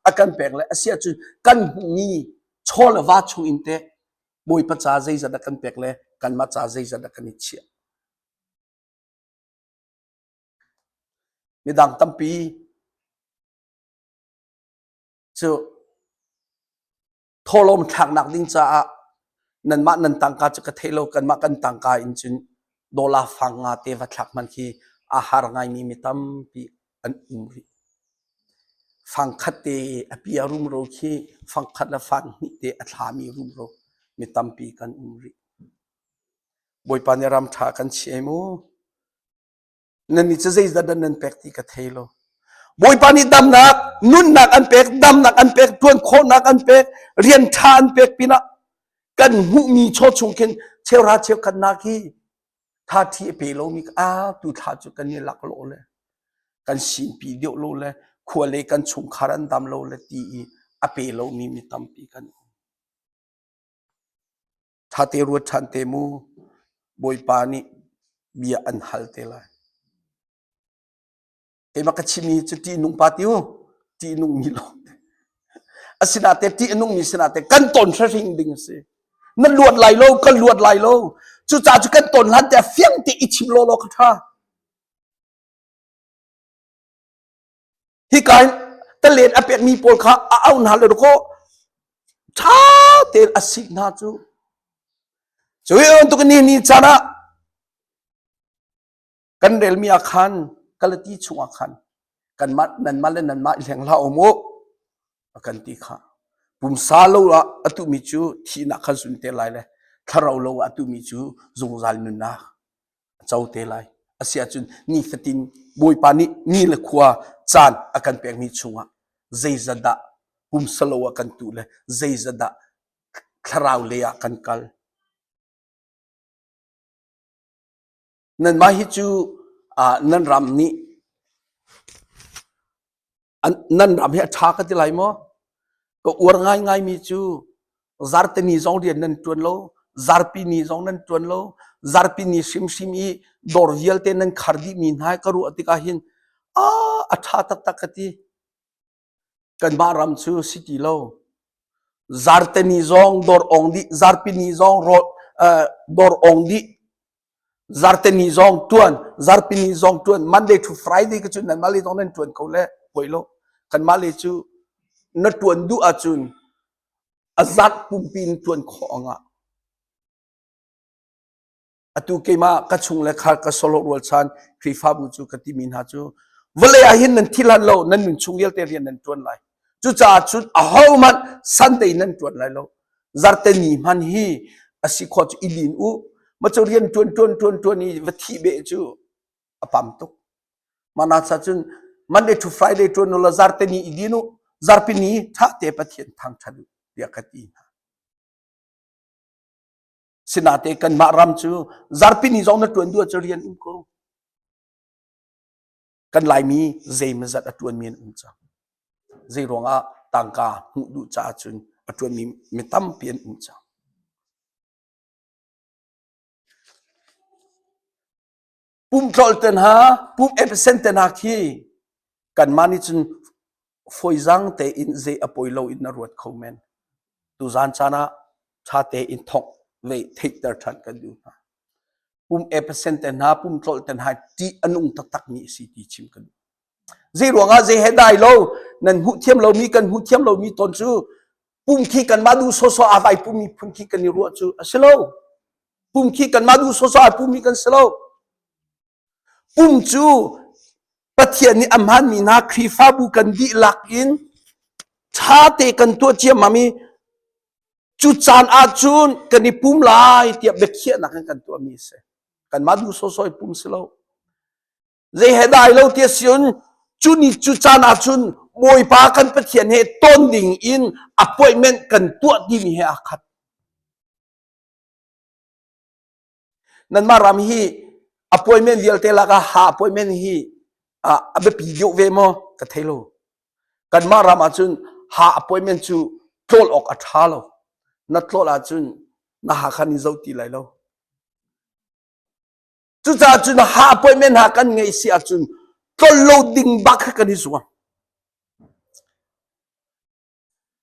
a kan pek le a si ahcun kan hmuhmi chaw le va chung in teh Bawipa ca zeizat a kan pek le kanmah ca zeizat a kan i chiah. Midang tampi cu thawhlawm thlaknak ding caah nanmah nan tangka cu ka thei lo kanmah kan tangka in cun dollar fang nga te va thlak hmanh khi a har ngaimi mi tampi an um rih. Fang khat te a pia rumro khi fang khat le fang hnih te a thlami rumro mi tampi kan um rih. Bawipa nih ram ṭha kan chia mu. Nannih cu zeizat dah nan pek ti ka thei lo. Bawipa nih damnak, nunnak an pek, damnak an pek, ṭuan khawhnak an pek, rian ṭha an pek pinah kan hmuhmi chaw chung khin cheuhra cheukhatnak hi tha ṭhi a pe lomi a tu thla cu kan i lak lo le kan sinpi deuh lo le khua le kan chungkhar an dam lo le ti i a pe lomi mi tampi kan um. Ṭhate ruat ṭhan te mu. Bawipa nih bia an hal te lai. Keimah ka chimmi cu ṭihnung pa ti u. Ṭihnungmi lawng te. Asinain ṭihnungmi sinah kan ton hring ding a si. Na luat lai lo, kan luat lai lo. Cucaah cu kan ton hlan te fiang te i chim law law ka ṭha. Hika hin talen a pekmi pawl kha a auh hna le kaw ṭha tein a sik hna cu. Cu hi bantuk ni ni caan ah kan relmi ah khan Galati chungah khan kanmah nanmah le nanmah i hleng hlah um u a kan ti kha. Pumsa lo ah a tuhmi cu thihnak kha zun te lai le thlarau lo ah a tuhmi cu zungzal nunnak a co te lai. Asiahcun nifatin Bawipa nih ni le khua caan a kan pekmi chungah zeizat dah pumsa lo ah kan tuh le zeizat dah thlarau lei ah kan kal. Nanmah hi cu nan ram nih nan ram hi a ṭha ka ti lai maw? Ka uar ngaingaimi cu zarteni zong rian nan ṭuan lo, zarpi ni zong nan ṭuan lo, zarpi ni hrimhrim i dawr vialte nan khar dihmi hna ka ruah tikah hin Ah, a ṭha taktak ka ti. Kanmah ram cu si ti lo. Zarteni zong dawr ong dih, zarpini zong rawl, uh, dawr ong dih. Zarteni zong ṭuan, zarpini zong ṭuan. Monday to Friday ka cu nanmah le zong nan ṭuan ko le poi lo. Kanmah le cu na ṭuan duh ahcun a zat pumpi in ṭuan khawh angah. Atu keimah ka chung le khar ka solo rualchan Khrihfabu cu ka timi hna cu vawlei ah hin nan thi hlan lo nan nun chung vialte rian nan ṭuan lai. Cucaah cun ahohmanh Sunday nan ṭuan lai lo. Zarte ni hman hi a si khawh cu i lin u. Ma cu rian ṭuan ṭuan ṭuan ṭuan i va thih beh cu a pam tuk. Mana cha cun Monday to Friday ṭuan u law zarte ni i din u. Zarpi ni ṭha te Pathian thangṭhat u tiah ka ti hna. Sinate kanmah ram cu zarpi ni zong na ṭuan duh ahcun rian um ko. Kan Laimi zeimazat a ṭuanmi an um cang. Zei ruangah tangka hmuh duh caah cun a ṭuanmi mi tampi an um cang. Pumtlol te hna, pum epsen te hna khi kanmah nih cun fawizaang tein zei a poi lo in na ruat kho men. Tuzaan caan ah ṭha tein thawk ve theihter ṭhan kan duh hna. Pum epsen te hna, pumtlol te hna ṭih a nung taktakmi a si ti chim ka duh. Zei ruangah zei he dai lo, nan hmuh thiam lomi kan hmuh thiam lomi tawn cu pum khi kanmah duh sawsawh aa vai pummi phun khi kan i ruah cu a si lo. Pum khi kanmah duh sawsawh ai pummi kan si lo. Pum cu Pathian nih a hmanmi hna Khrihfabu kan dihlak in ṭha te kan tuah ciammam i cu caan ahcun kan i pum lai tiah biakhiahnak in kan tuahmi a si. Kanmah duh sawsawh i pum si lo. Zei he dai lo ti a si un cu ni cu caan ahcun Bawipa kan Pathian he ton ding in appointment kan tuah timi he aa khat. Nanmah ram hi appointment vialte lakah ha appointment hi a biapi deuh ve maw ka thei lo. Kanmah ram ahcun ha appointment cu tlawl awk a ṭha lo. Na tlawl ahcun na ha kha nin zoh ti lai lo. Cucaah cun ha appointment ha kan ngeih si ahcun tlol lo ding bak kha kan i zuam.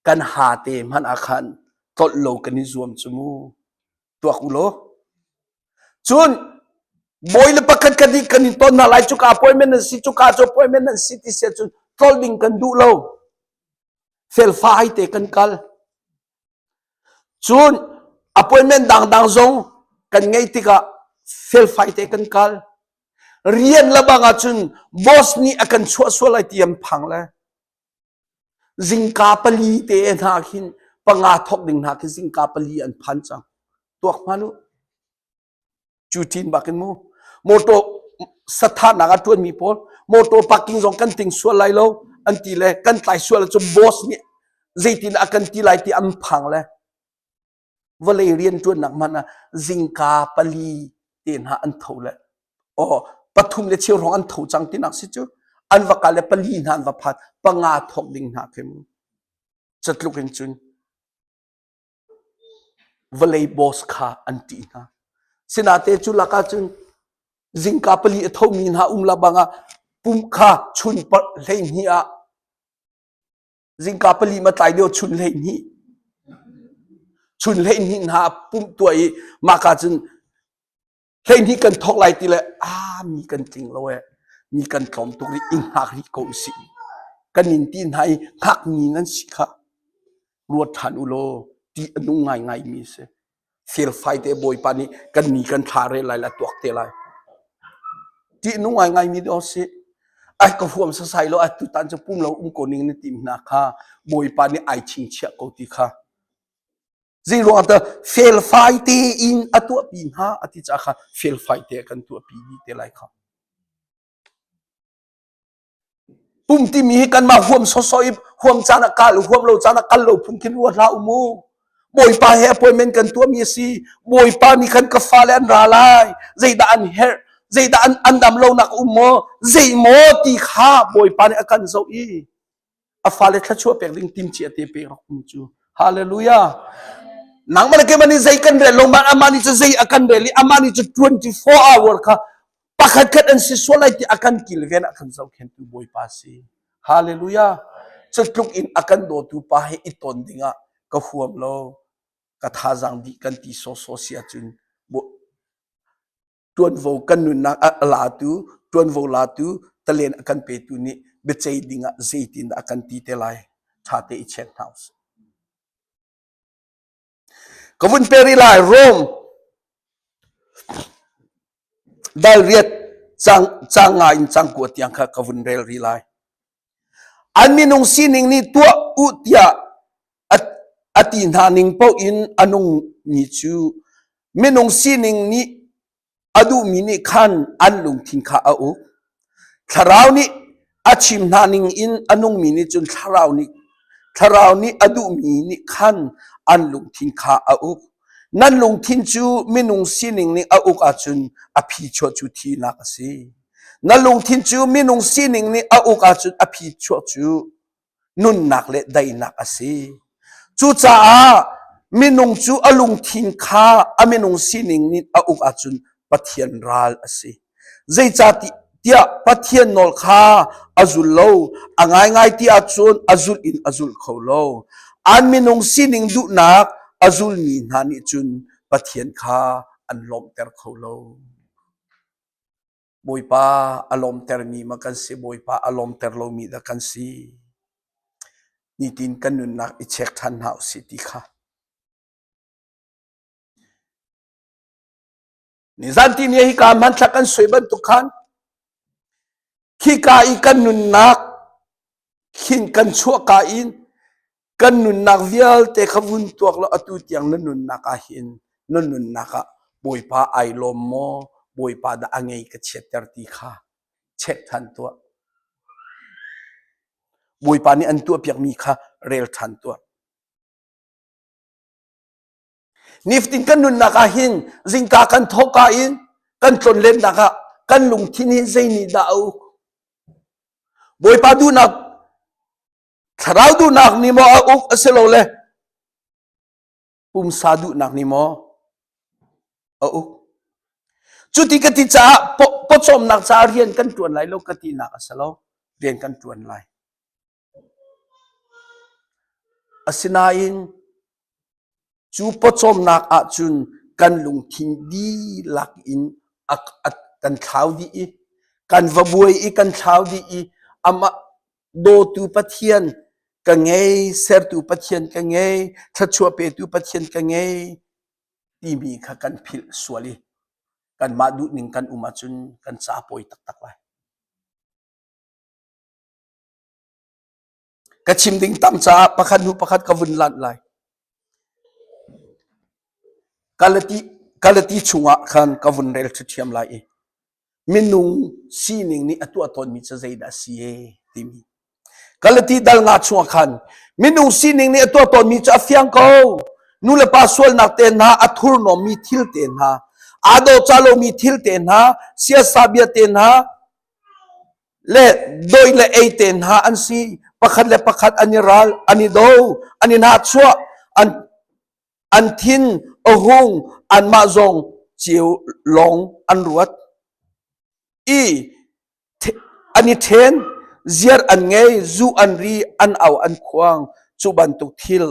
Kan ha te hmanh ah khan tlolh lo kan i zuam cu mu. Tuak u law. Cun bawi le pakhat khat nih kan in ton hna lai cuka appointment nan si cuka cu appointment nan si ti si ahcun tlolh ding kan duh lo. Felfai te kan kal. Cun appointment dangdang zong kan ngeih tikah felfai te kan kal. Rian le bang ahcun boss nih a kan chuah sual lai ti an phang le Zingka pali te hna khin panga thawk ding hna khi zingka pali an phan cang. Tuak hman u. Cu tin bak in mu. Motor sathanak a tuanmi pawl motor parking zong kan ting sual lai lo an ti le kan tlai sual cu boss nih zeitin a kan ti lai ti an phang le vawlei rianṭuannak hmanh ah zingka pali te hna an tho le aw pathum le cheu hrawng an tho cang tinak si cu an va kal le pali hna an va phan panga thawk ding hna khi mu catluk in cun vawlei boss kha an ṭih hna sinate cu lakah cun zingka pali a thomi hna um la bangah pum kha chun 12 ah Zingka pali ma tlai lio chun 12 chun 12 hna pumh tuah i mah ka cun 12 kan thawk lai ti le ah mi kan tling lo eh mi kan tlawm tuk rih i hngak rih ko usih kan in ti hna i hngak mi nan si kha ruat ṭhan u law ti a nung ngaingai mi a si felfai te Bawipa nih kan ni kan thla re lai la tuak te lai. Ti nung ngai ngai mi do si. Ai ka huam sasai lo atu tan cu pum lo um ko ning na tim hna kha Bawipa nih ai chingchiah ko ti kha. Zei ruang ta felfai te in a tuah pi hna ati ca kha felfai te kan tuah pi di te lai kha. Pum timi hi kanmah huam sawsawh i huam caan ah kal huam lo caan ah kal lo phun khin ruat hlah u mu. Bawipa he appointment kan tuahmi a si. Bawipa nih khan ka fale an ra lai. Zeidah an herh? Zeidah an, an dam lonak um maw? Zei maw ti kha Bawipa nih a kan zoh i a fale thluachuah pek ding timcia te pek rak um cu. Hallelujah. Nangmah le keimah nih zei kan rel lo, amah nih cu zei a kan rel i amah nih cu 24 hour kha. Pakhatkhat an si sual lai ti a kan kilven a kan zohkhenhtu Bawipa si. Hallelujah. Cutluk in a kan dawtu pa he i ton dingah ka huam lo, ka thazaang dih kan ti sawsawh si ahcun ṭuanvo kan nunnak a latu, ṭuanvo latu, talen a kan petu nih biaceih dingah zeitindah a kan ti te lai? Ṭha te i check hna usih. Ka vun pe rih lai Rom dal riat cang cang nga in cang kua tiang kha ka vun rel rih lai. An minung sining nih tuah u tiah a ti hna ning paoh in a nungmi cu minung sining nih a duhmi nih khan an lungthin kha a uk. Thlarau nih a chim hna ning in a nungmi nih cun thlarau nih thlarau nih a duhmi nih khan an lungthin kha a uk. Nan lungthin cu minung sining nih a uk ahcun a phichuah cu thihnak a si. Na lungthin cu minung sining nih a uk ahcun a phichuah cu nunnak le daihnak a si. Cucaah minung cu a lungthin kha a minung sining nih a uk ahcun Pathian ral a si. Zeicahtiah Pathian nawl kha a zul lo, a ngaingai ti ahcun a zulh in a zul kho lo. An minung sining duhnak a zulmi hna nih cun Pathian kha an lawmhter kho lo. Bawipa a lawmtermi ma kan si, Bawipa a lawmter lomi dah kan si. Nitin kan nunnak i check ṭhan hna usih ti kha. Nizan ti ni hika hmanthlak kan soi bantuk khan khika i kan nunnak khin kan chuahka in kan nunnak vialte kha vun tuak law atu tiang na nunnak ah hin na nunnak ah Bawipa ai lawm maw Bawipa dah a ngei ka chiatter ti kha check than tuah Bawipa nih an tuahpiakmi kha rel than tuah Nifatin kan nunnak ah hin zingka kan thawhka in kan tlonlennak ah kan lungthin hi zei nih dah a uk Bawipa duhnak Thlarau duhnak nih maw a uk asilole pumsa duhnak nih maw a uk? Cuti ka ti caah pawcawmnak caah rian kan ṭuan lai lo ka tinak a si lo. Rian kan ṭuan lai. Asinain Cu pawcawmnak ahcun kan lungthin dihlak in a, a, kan thlau dih i kan va buai i kan thlau dih i amah dawtu Pathian ka ngei, sertu Pathian ka ngei, thluachuah petu Pathian ka ngei timi kha kan philh sual i kanmah duhning kan um ahcun kan ca pawi taktak lai. Ka chim ding tam caah pakhat hnu pakhat ka vun lanh lai. Galati, Galati chungah khan ka vun rel ṭhiam lai i minung sining nih a tuah tawnmi cu zeidah a si e timi. Galati dal nga chungah khan minung sining nih a tuah tawnmi cu a fiang ko. Nu le pa sualnak te hna, a thurhnawmmi thil te hna, aa dawhcah lomi thil te hna, siasa bia te hna, le doi le ei te hna an si pakhat le pakhat an i ral an i do an i nahchuah an an thin a hung anmah zong cio lawng an ruat i an i then ziar an ngei zu an ri an au an khuang cu bantuk thil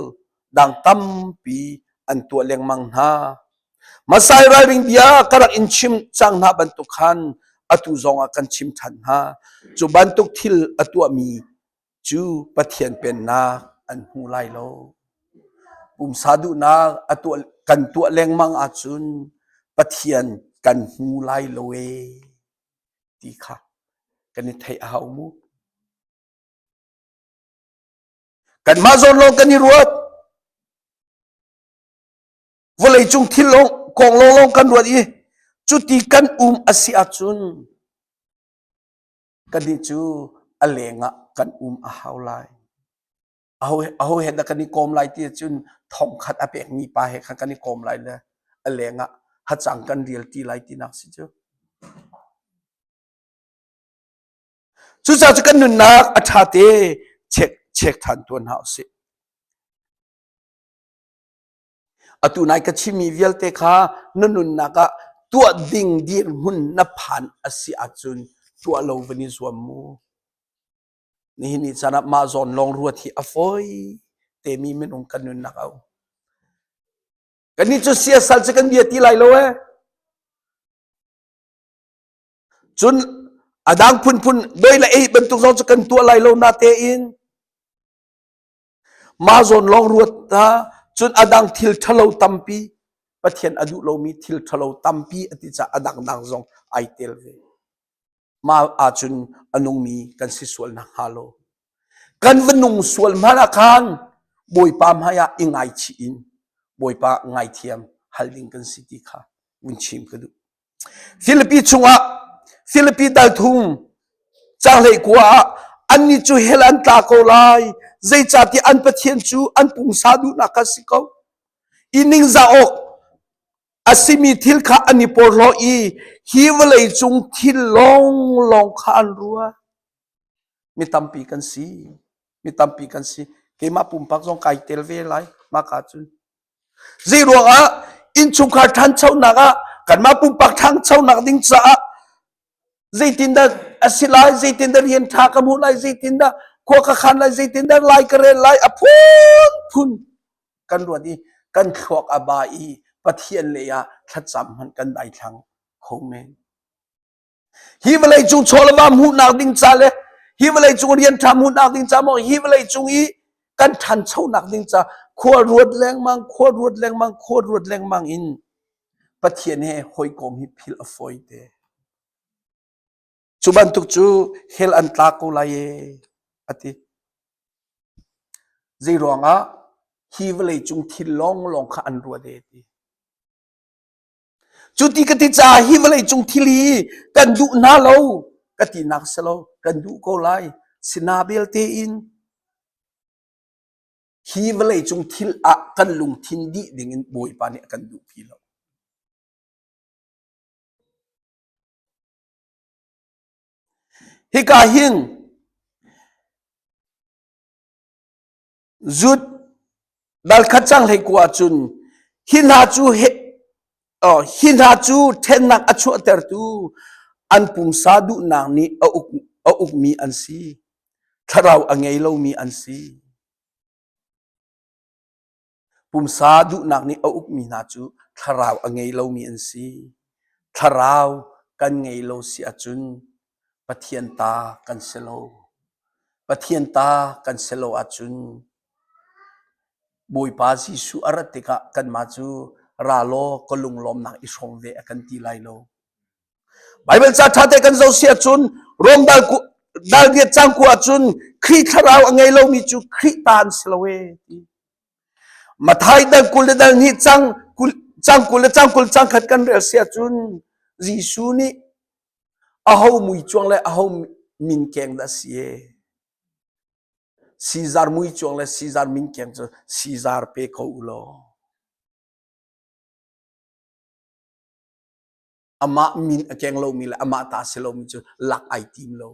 dang tampi an tuah lengmang hna Masai ralring bia ka rak in chim cang hna bantuk khan atu zong ah kan chim ṭhan hna. Cu bantuk thil a tuahmi cu Pathian pennak an hmu lai lo. Pumsa duhnak a tuah, kan tuah lengmang ahcun Pathian kan hmu lai lo ee ti kha kan i theih a hau mu. Kanmah zawn lawng kan i ruat. Vawleicung thil lawng kong lawnglawng kan ruat i cuti kan um a si ahcun kannih cu a leng ah kan um a hau lai. Aho, aho he dah kan i kawm lai ti ahcun thongkhat a pekmi pa he khan kan i kawm lai le a leng ah hacang kan rial ti lai tinak si cu. Cucaah cu kan nunnak a ṭha te check check ṭhan tuan hna usih. Atu nai ka chimmi vialte kha na nunnak ah Tuah ding dirhmun na phan a si ahcun tuah lo van i zuam mu. Nihin ni caan ah mah zawn lawng ruat hi a fawi temi minung kan nunnak a um. Kannih cu siasal cu kan bia ti lai lo ee. Cun a dang phunphun doi le ei bantuk zong cu kan tuah lai lo na tein mah zawn lawng ruat ta cun a dang thil ṭhalo tampi Pathian a duh lomi thil ṭhalo tampi a ti caah a dangdang zong ai tel ve. Mah ahcun a nungmi kan si sual nakhnga lo. Kan va nung sual hmanh ah khan Bawipa hmaiah i ngaichih in Bawipa ngaithiam hal ding kan si ti kha vun chim ka duh. Filipi chungah Filipi dal thum cahlei kua ah annih cu hell an tla ko lai zeicahtiah an Pathian cu an pungsa duhnak kha si ko. I ningzah awk a simi thil kha an i porhlaw i hi vawlei cung thil lawnglawng kha an ruat. Mi tampi kan si. Mi tampi kan si. Keimah pumpak zong kai tel ve lai. Mah ka cun. Zei ruangah innchungkhar ṭhanchonak ah kanmah pumpak ṭhanchonak ding caah zeitindah a si lai, zeitindah rian ṭha ka hmuh lai, zeitindah khua ka khan lai, zeitindah lai ka rel lai, a phunphun kan ruat i kan thluak a ba i Pathian lei ah thlacam hmanh kan daithlang kho men. Hi vawlei cung chaw le va hmuhnak ding ca le hi vawlei cung rian ṭha hmuhnak ding ca maw hi vawlei cung i kan ṭhanchonak ding ca khua ruat lengmang khua ruat lengmang khua ruat lengmang in Pathian he hawikom hi philh a fawi te. Cu bantuk cu hell an tla ko lai e a ti. Zei ruangah hi vawlei cung thil lawnglawng kha an ruat e ti. Cu ti ka ti caah hi vawleicung thil hi kan duh hna lo ka tinak si lo, kan duh ko lai. Sina belte in hi vawleicung thil ah kan lungthin dih dingin Bawipa nih a kan duhpi lo. Hika hin Zut dalkhat cang hlei ku ahcun hi hna cu hi hna cu ṭhennak a chuahtertu an pumsa duhnak nih a uk a ukmi an si. Thlarau a ngei lomi an si. Pumsa duhnak nih a ukmi hna cu thlarau a ngei lomi an si. Thlarau kan ngei lo si ahcun Pathian ta kan si lo. Pathian ta kan si lo ahcun Bawipa Jesuh a rat tikah kanmah cu ra law ka lunglawmnak i hrawm ve a kan ti lai lo. Baibal ca ṭha te kan zoh si ahcun Rom dal dal riat cang ku ahcun Khrih thlarau a ngei lomi cu Khrih ta an si lo ee ti. Mathai dal 20 le dal hnih cang cang 20 le cang 20 cang khat kan rel si ahcun Jesuh nih aho muicuang le aho min keng dah si ee. Caesar muicuang le Caesar min keng cu Caesar pe ko u law. Amah min a keng lomi le amah ta si lomi cu lak ai tim lo.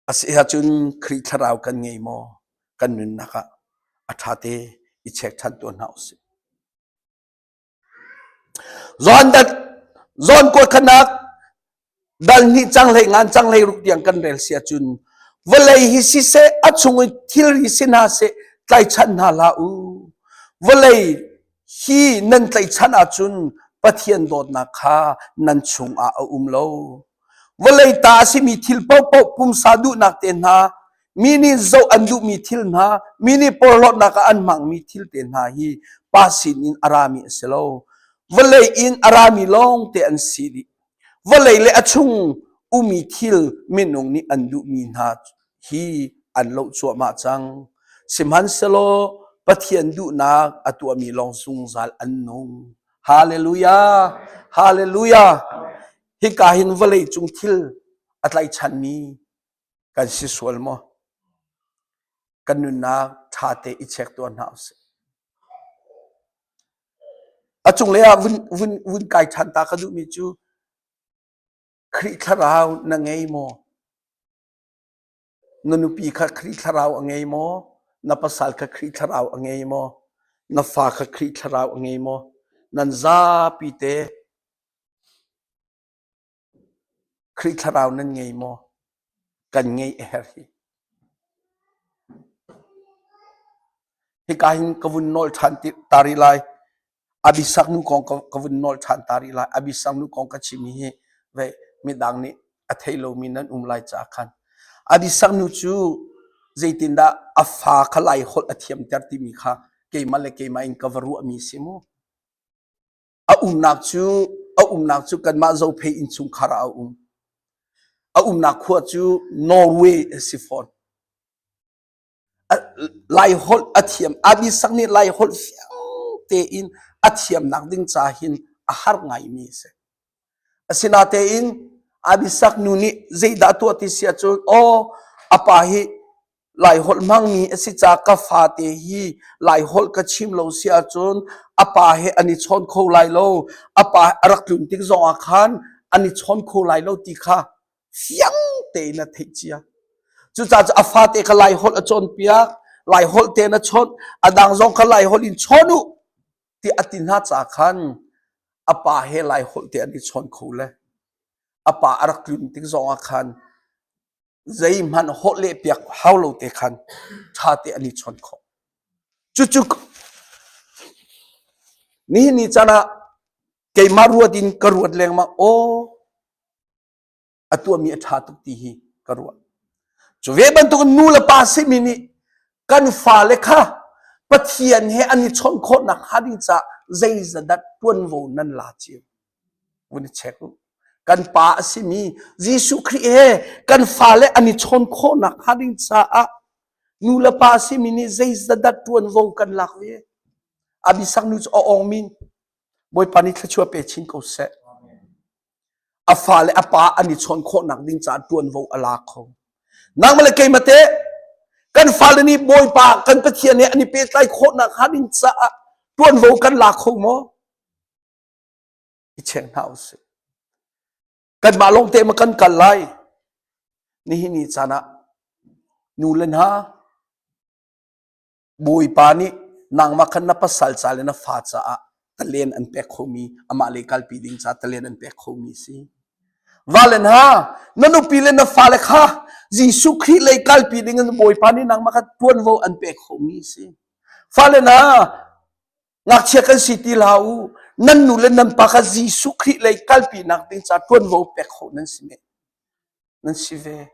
A si ahcun Khrih thlarau kan ngei maw? Kan nunnak ah a ṭha te i check ṭhan tuah hna usih. Zawn dat zawn kuat khatnak dal hnih cang hlei ngan cang hlei ruk tiang kan rel si ahcun vawlei hi siseh a chung i thilri si hna seh tlaichan hna hlah u. Vawlei hi nan tlaichan ahcun Pathian dawtnak kha nan chungah a um lo. Vawlei ta a simi thil paohpaoh pumsa duhnak te hna, mi nih zoh an duhmi thil hna, mi nih porhlawtnak ah an hmangmi thil te hna hi pa sinin a rami a si lo. Vawlei in a rami lawng te an si dih. Vawlei le a chung umi thil minung nih an duhmi hna hi an loh cuahmah cang. Sihmanhsehlaw Pathian duhnak a tuahmi lawng zungzal an nung. Hallelujah! Hallelujah! Hika hin vawlei cung thil a tlaichanmi kan si sual maw? Kan nunnak ṭha te i check tuah hna usih. A cunglei ah vun, vun, vun kai ṭhan ta ka duhmi cu Khrih thlarau na ngei maw? Na nupi kha Khrih thlarau a ngei maw? Na pasal kha Khrih thlarau a ngei maw? Na fa kha Khrih thlarau a ngei maw? Nan zapi te Khrih thlarau nan ngei maw? Kan ngeih a herh hi. Hika hin ka vun nawl ṭhan ta rih lai. Abisak nu kong ka vun nawl ṭhan ta rih lai. Abisak nu kong ka chim hi ve midang nih a thei lomi nan um lai caah khan. Abisak nu cu zeitindah a fa kha lai holh a thiamter timi kha keimah le keimah in ka va ruahmi si mu. A umnak cu a umnak cu kanmah Zophei innchungkhar ah a um. A umnak khua cu Norway a si fawn. Laiholh a thiam. Abisak nih Laiholh fiang tein a thiamnak ding ca hin a har ngaimi a si. Asinatein Abisak nu nih zeidah tuah ti si ahcun aw a pa hi Laiholh hmangmi a si caah ka fate hi Laiholh ka chim lo si ahcun a pa he an i chawn kho lai lo. A pa a rak tlun tik zongah khan an i chawn kho lai lo ti kha fiang tein a theih cia. Cucaah cu a fate kha Laiholh a cawnpiak, Laiholh tein a chawnh, a dang zong kha Laiholh in chawn u ti a ti hna ca khan a pa he Laiholh te an i chawn kho le a pa a rak tlun tik zongah khan zeihmanh holh leh piak hau lo te khan ṭha te an i chawn khawh. Cucu nihin ni caan ah keimah ruat in ka ruat lengmang aw a tuahmi a ṭha tuk ti hi ka ruah. Cu ve bantuk nu le pa simi nih kan fale kha Pathian he an i chawnh khawh nak hnga ding caah zeizadat ṭuanvo nan la cio. Vun i check u. Kan pa a simi Jesuh Khrih he kan fale an i chawn khawh nak hnga ding caah nu le pa simi nih zeizadat ṭuanvo kan lak ve. Abisak nu cu a ong min. Bawipa nih thluachuah pe chin ko seh. A fale a pa an i chawn khawhnak ding caah ṭuanvo a la kho. Nangmah le keimah teh kan fale nih Bawipa kan Pathian he an i pehtlai khawhnak hnga ding caah ṭuanvo kan la kho maw? I cheng hna usih. Kanmah lawng te ma kan kal lai. Nihin ni caan ah nu le hna Bawipa nih nangmah khan na pasal ca le na fa caah talen an pek khomi amah le kalpi ding ca talen an pek khomi si. Vale hna, na nupi le na fale kha Jesuh Khrih lei kalpi ding in Bawipa nih nangmah kha tuanvo an pek khomi si. Fale hna, ngakchia kan si ti hlah u. Nan nu le nan pa kha Jesuh Khrih lei kalpi nak ding ca tuanvo pek kho nan si ne. Nan si ve.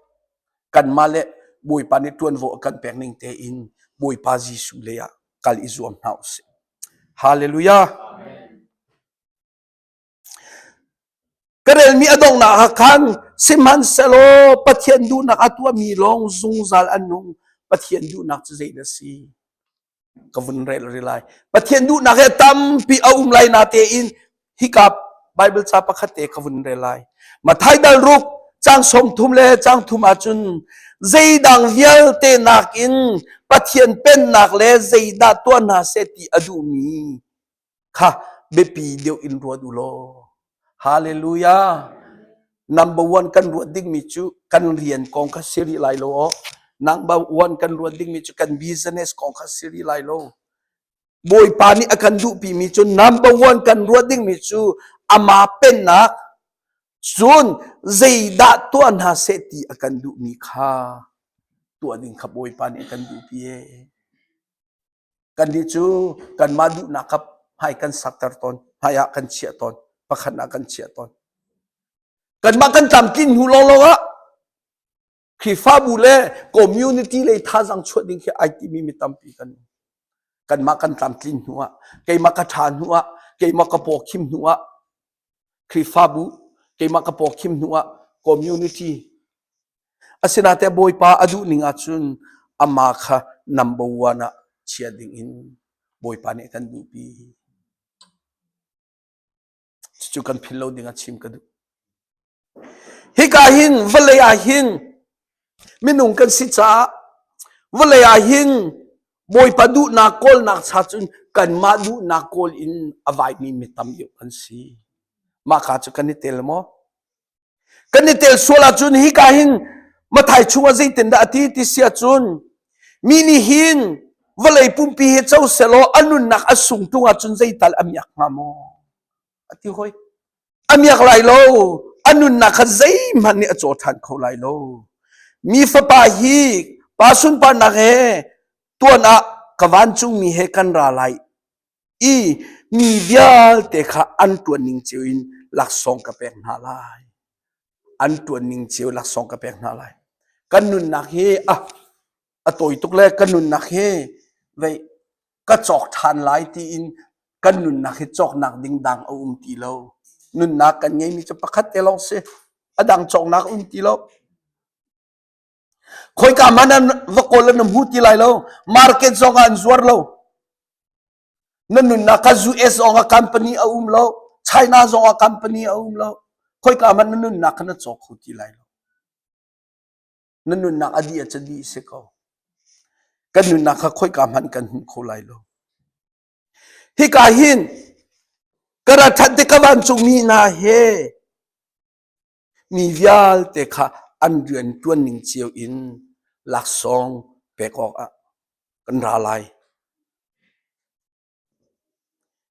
Kanmah le Bawipa nih ṭuanvo a kan pek ning tein Bawipa Jesuh lei ah kal i zuam hna usih. Hallelujah. Ka relmi a donghnak ah khan sihmanhsehlaw Pathian duhnak a tuahmi lawng zungzal an nung. Pathian duhnak cu zeidah a si? Ka vun rel rih lai. Pathian duhnak he tampi a um lai natein hika Bible ca pakhat te ka vun rel lai. Mathai dal ruk cang 30 le cang thum ahcun zeidang vialte nakin Pathian pennak le zeidah tuah hna seh ti a duhmi kha biapi deuh in ruat u law. Hallelujah. Number one kan ruat dingmi cu kan rian kong kha si rih lai lo aw. Number one kan ruat dingmi cu kan business kong kha si rih lai lo. Bawipa nih a kan duhpimi cu number one kan ruat dingmi cu ama pennak cun zeidah tuah hna seh ti a kan duhmi kha tuah ding kha Bawipa nih a kan duhpi ee. Kannih cu kanmah duhnak kha hmai kan sakter tawn, hmai ah kan chiah tawn, pakhat ah kan chiah tawn. Kanmah kan tlamtlin hnu lawnglawng ah Khrihfabu le community lei thazaang chuah ding khi ai timi mi tampi kan um. Kanmah kan tlamtlin hnu ah, keimah ka ṭha hnu ah, keimah ka pawkhim hnu ah, Khrihfabu keimah ka pawkhim hnu ah community Asinain Bawipa a duh ning ahcun amah kha number one ah chia ding in Bawipa nih a kan duhpi. Cucu kan philh lo ding ah chim ka duh. Hika hin vawlei ah hin minung kan si caah vawlei ah hin Bawipa duhnak kawlnak cha cun kanmah duhnak kawl in a vaimi mi tam deuh kan si. Mah ka cu kan i tel maw? Kan i tel sual ahcun hika hin Mathai chungah zeitindah a ti ti si ahcun mi nih hin. Vawlei pumpi hi co selaw a nunnak a sung tung ahcun zeital a miak hnga maw? A ti hoi. A miak lai lo. A nunnak kha zeihmanh nih a caw ṭhan kho lai lo. Mi fapa hi pa sunparnak he tuan ah ka vancungmi he kan ra lai i mi vialte kha an ṭuan ning cio in laksawng ka pek hna lai. An ṭuan ning cio laksawng ka pek hna lai. Kan nunnak hi ah a tawi tuk le kan nunnak hi vei ka cawk ṭhan lai tiin kan nunnak hi cawknak ding dang a um ti lo. Nunnak kan ngeimi cu pakhat te lawng si. A dang cawknak a um ti lo. Khoika hmanh ah va kawl na hmu ti lai lo. Market zong ah an zuar lo. Na nunnak kha US zong ah company a um lo. China zong ah company a um lo. Khoika hmanh na nunnak kha na cawk kho ti lai lo. Na nunnak a dih ahcun dih si ko. Kan nunnak kha khoika hmanh kan hmu kho lai lo. Hika hin ka ra ṭhan tik ka vancungmi hna he mi vialte kha an rian ṭuan ning cio in laksawng pek awkah kan ra lai.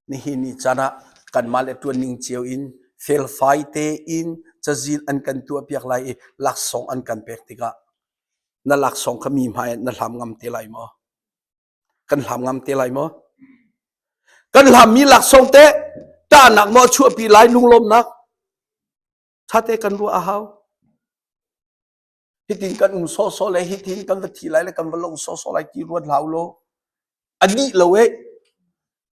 Nihin ni caan ah kanmah le ṭuan ning cio in felfai tein cazin an kan tuahpiak lai i laksawng an kan pek tikah na laksawng kha mi hmai ah na hlam ngam te lai maw? Kan hlam ngam te lai maw? Kan hlammi laksawng teh ṭahnak maw a chuahpi lai lunglawmhnak? Ṭhate kan ruah a hau. Hitin kan um sawhsawh le hitin kan va thi lai le kan va lo sawhsawh lai ti ruat hlah u law. A dih lo eh.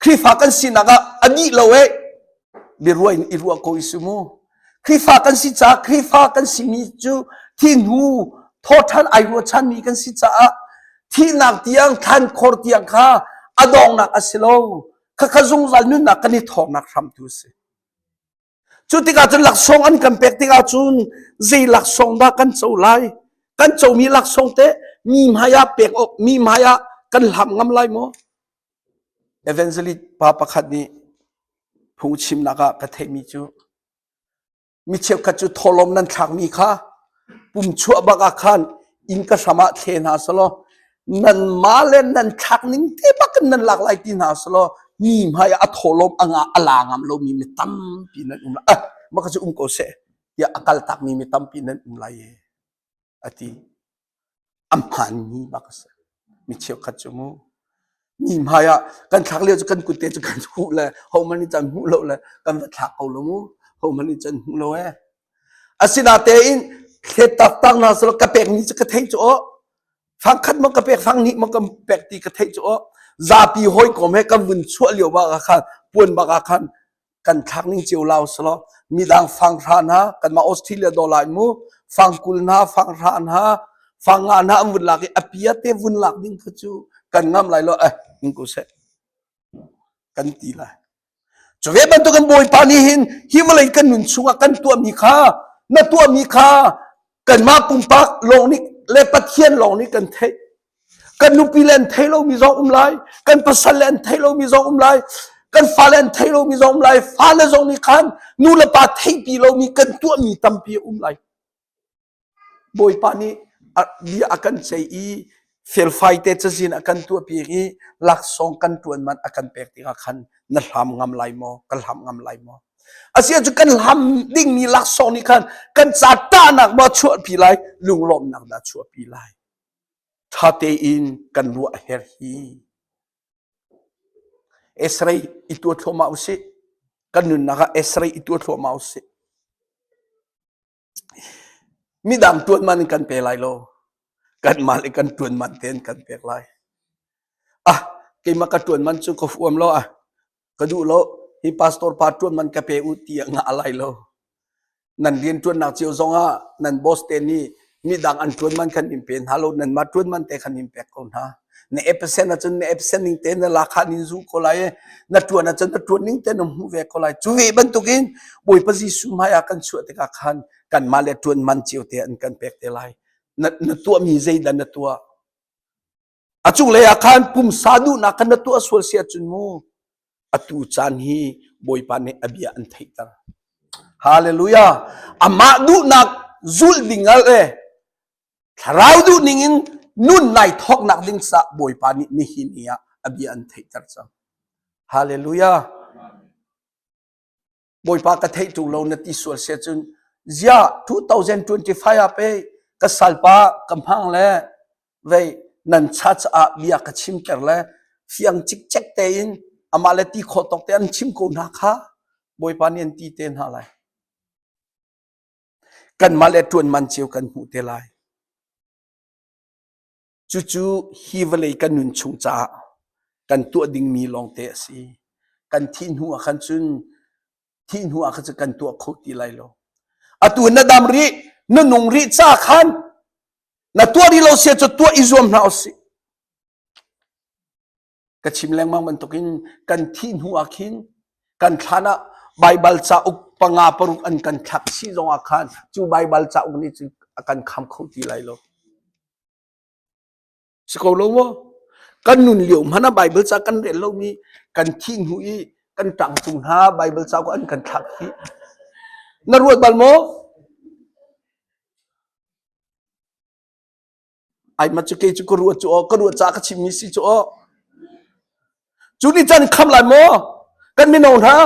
Khrihfa kan sinak ah a dih lo eh. Biaruah in i ruah ko i si mu. Khrihfa kan si caah Khrihfa kan simi cu thi hnu thawṭhan ai ruahchanmi kan si caah thihnak tiang thlankhor tiang kha a dawngnak a si lo. Khakha zungzal nunnak kan i thawknak hramtu a si. Cu tikah cun laksawng an kan pek tikah cun zei laksawng dah kan co lai? Kan comi laksawng teh mi hmai ah pek awk mi hmai ah kan hlam ngam lai maw? Evangelist pa pakhat nih phungchimnak ah ka theihmi cu mi cheukhat cu thawhlawm nan thlakmi kha pum chuah bak ah khan inn ka hram ah thle hna selaw nanmah le nan thlak ning te bak in nan lak lai ti hna selaw mi hmai ah a thawhlawm a nga a la ngam lomi mi tampi nan um lai. Ah, mah kha cu um ko seh tiah a kal takmi mi tampi nan um lai e a ti. A hmaanmi bak a si. Mi cheukhat cu mu mi hmai ah kan thlak lio cu kan kut te cu kan huh le hohmanh nih can hmuh lo le kan va thlak ko lo mu hohmanh nih can hmuh lo e. Asinatein thlet taktak hna selaw ka pekmi cu ka theih cu aw. Fangkhat maw ka pek, fanghnih maw ka pek ti ka theih cu aw. Zapi hawikom he kan vun chuah lio bak ah khan puan bak ah khan kan thlak ning cio lau selaw midang fanghra hna kanmah Australia dollar in mu fangkul hna fanghra hna fanga hna an vun lak i a pia te vun lak ding kha cu kan ngam lai lo eh ning ko seh kan ti lai. Cu ve bantukin Bawipa nih hin hi vawlei kan nun chungah kan tuahmi kha na tuahmi kha kanmah pumpak lawng nih le Pathian lawng nih kan theih. Kan nupi le an thei lomi zong um lai, kan pasal le an thei lomi zong um lai, kan fale an thei lomi zong um lai, fale zong nih khan nu le pa theihpi lomi kan tuahmi tampi a um lai. Bawipa nih bia a kan ceih i felfai te cazin a kan tuahpiak i laksawng kan ṭuan man a kan pek tikah khan na hlam ngam lai maw? Ka hlam ngam lai maw? Asiah kan hlam dingmi laksawng nih khan kan ca ṭahnak maw chuahpi lai, lunglawmhnak dah chuahpi lai? Ṭha tein kan ruah a herh hi. X-ray i tuah thluahmah usih. Kan nunnak ah X-ray i tuah thluahmah usih. Midang ṭuan man in kan pe lai lo. Kanmah le kan ṭuan man tein kan pek lai. Ah, keimah ka ṭuan man cu ka huam lo ah, ka duh lo. Hi pastor pa ṭuan man ka pe u ti a ngah lai lo. Nan rian ṭuannak cio zongah nan boss te nih midang an ṭuan man khan in pe hna lo, nanmah ṭuan man te khan in pek ko hna. Na epsen ahcun na epsen ning te na lakha nin zu ko lai i na ṭuan ahcun na ṭuan ning te na hmuh ve ko lai. Cu ve bantukin Bawipa Jesuh hmai ah kan chuah tikah khan kanmah le ṭuan man cio te an kan pek te lai. Na, na tuahmi zeidah na tuah? A cunglei ah khan pumsa duhnak khan na tuah sual si ahcun mu atu caan hi Bawipa nih a bia an theihter. Hallelujah! Amah duhnak zulh ding al e Thlarau duhning in Nun nai thawknak ding caah Bawipa nih nihin ni ah a bia an theihter cang. Hallelujah. Bawipa ka theih ṭung lo na ti sual sia cun zia 2025 ah pe ka salpa ka hmang le vei nan cha caah bia ka chimter le fiang cikcek tein amah le ti khawh tawk te an chim ko hna kha Bawipa nih an ti te hna lai. Kanmah le ṭuan man cio kan hmuh te lai. Cucu hi vawlei kan nun chung caah kan tuah dingmi lawngte a si. Kan thih hnu ah khan cun thih hnu ah khan cun kan tuah kho ti lai lo. Atu na dam rih, na nung rih ca khan na tuah rih lo sia cu tuah i zuam hna usih. Ka chim lengmang bantukin kan thih hnu ah khin kan thlan ah Baibal cauk panga paruk an kan thlak chih zong ah khan cu Baibal cauk nih cun a kan kham kho ti lai lo. Si ko lo maw? Kan nun lio hmanh ah Baibal ca kan rel lomi kan thih hnu i kan ṭang cung hna Baibal cauk an kan thlak hi. Na ruat bal maw? Ai ma cu kei cu ka ruat cu aw ka ruat ca ka chimmi si cu aw. Cu nih can kham lai maw? Kan mino hna.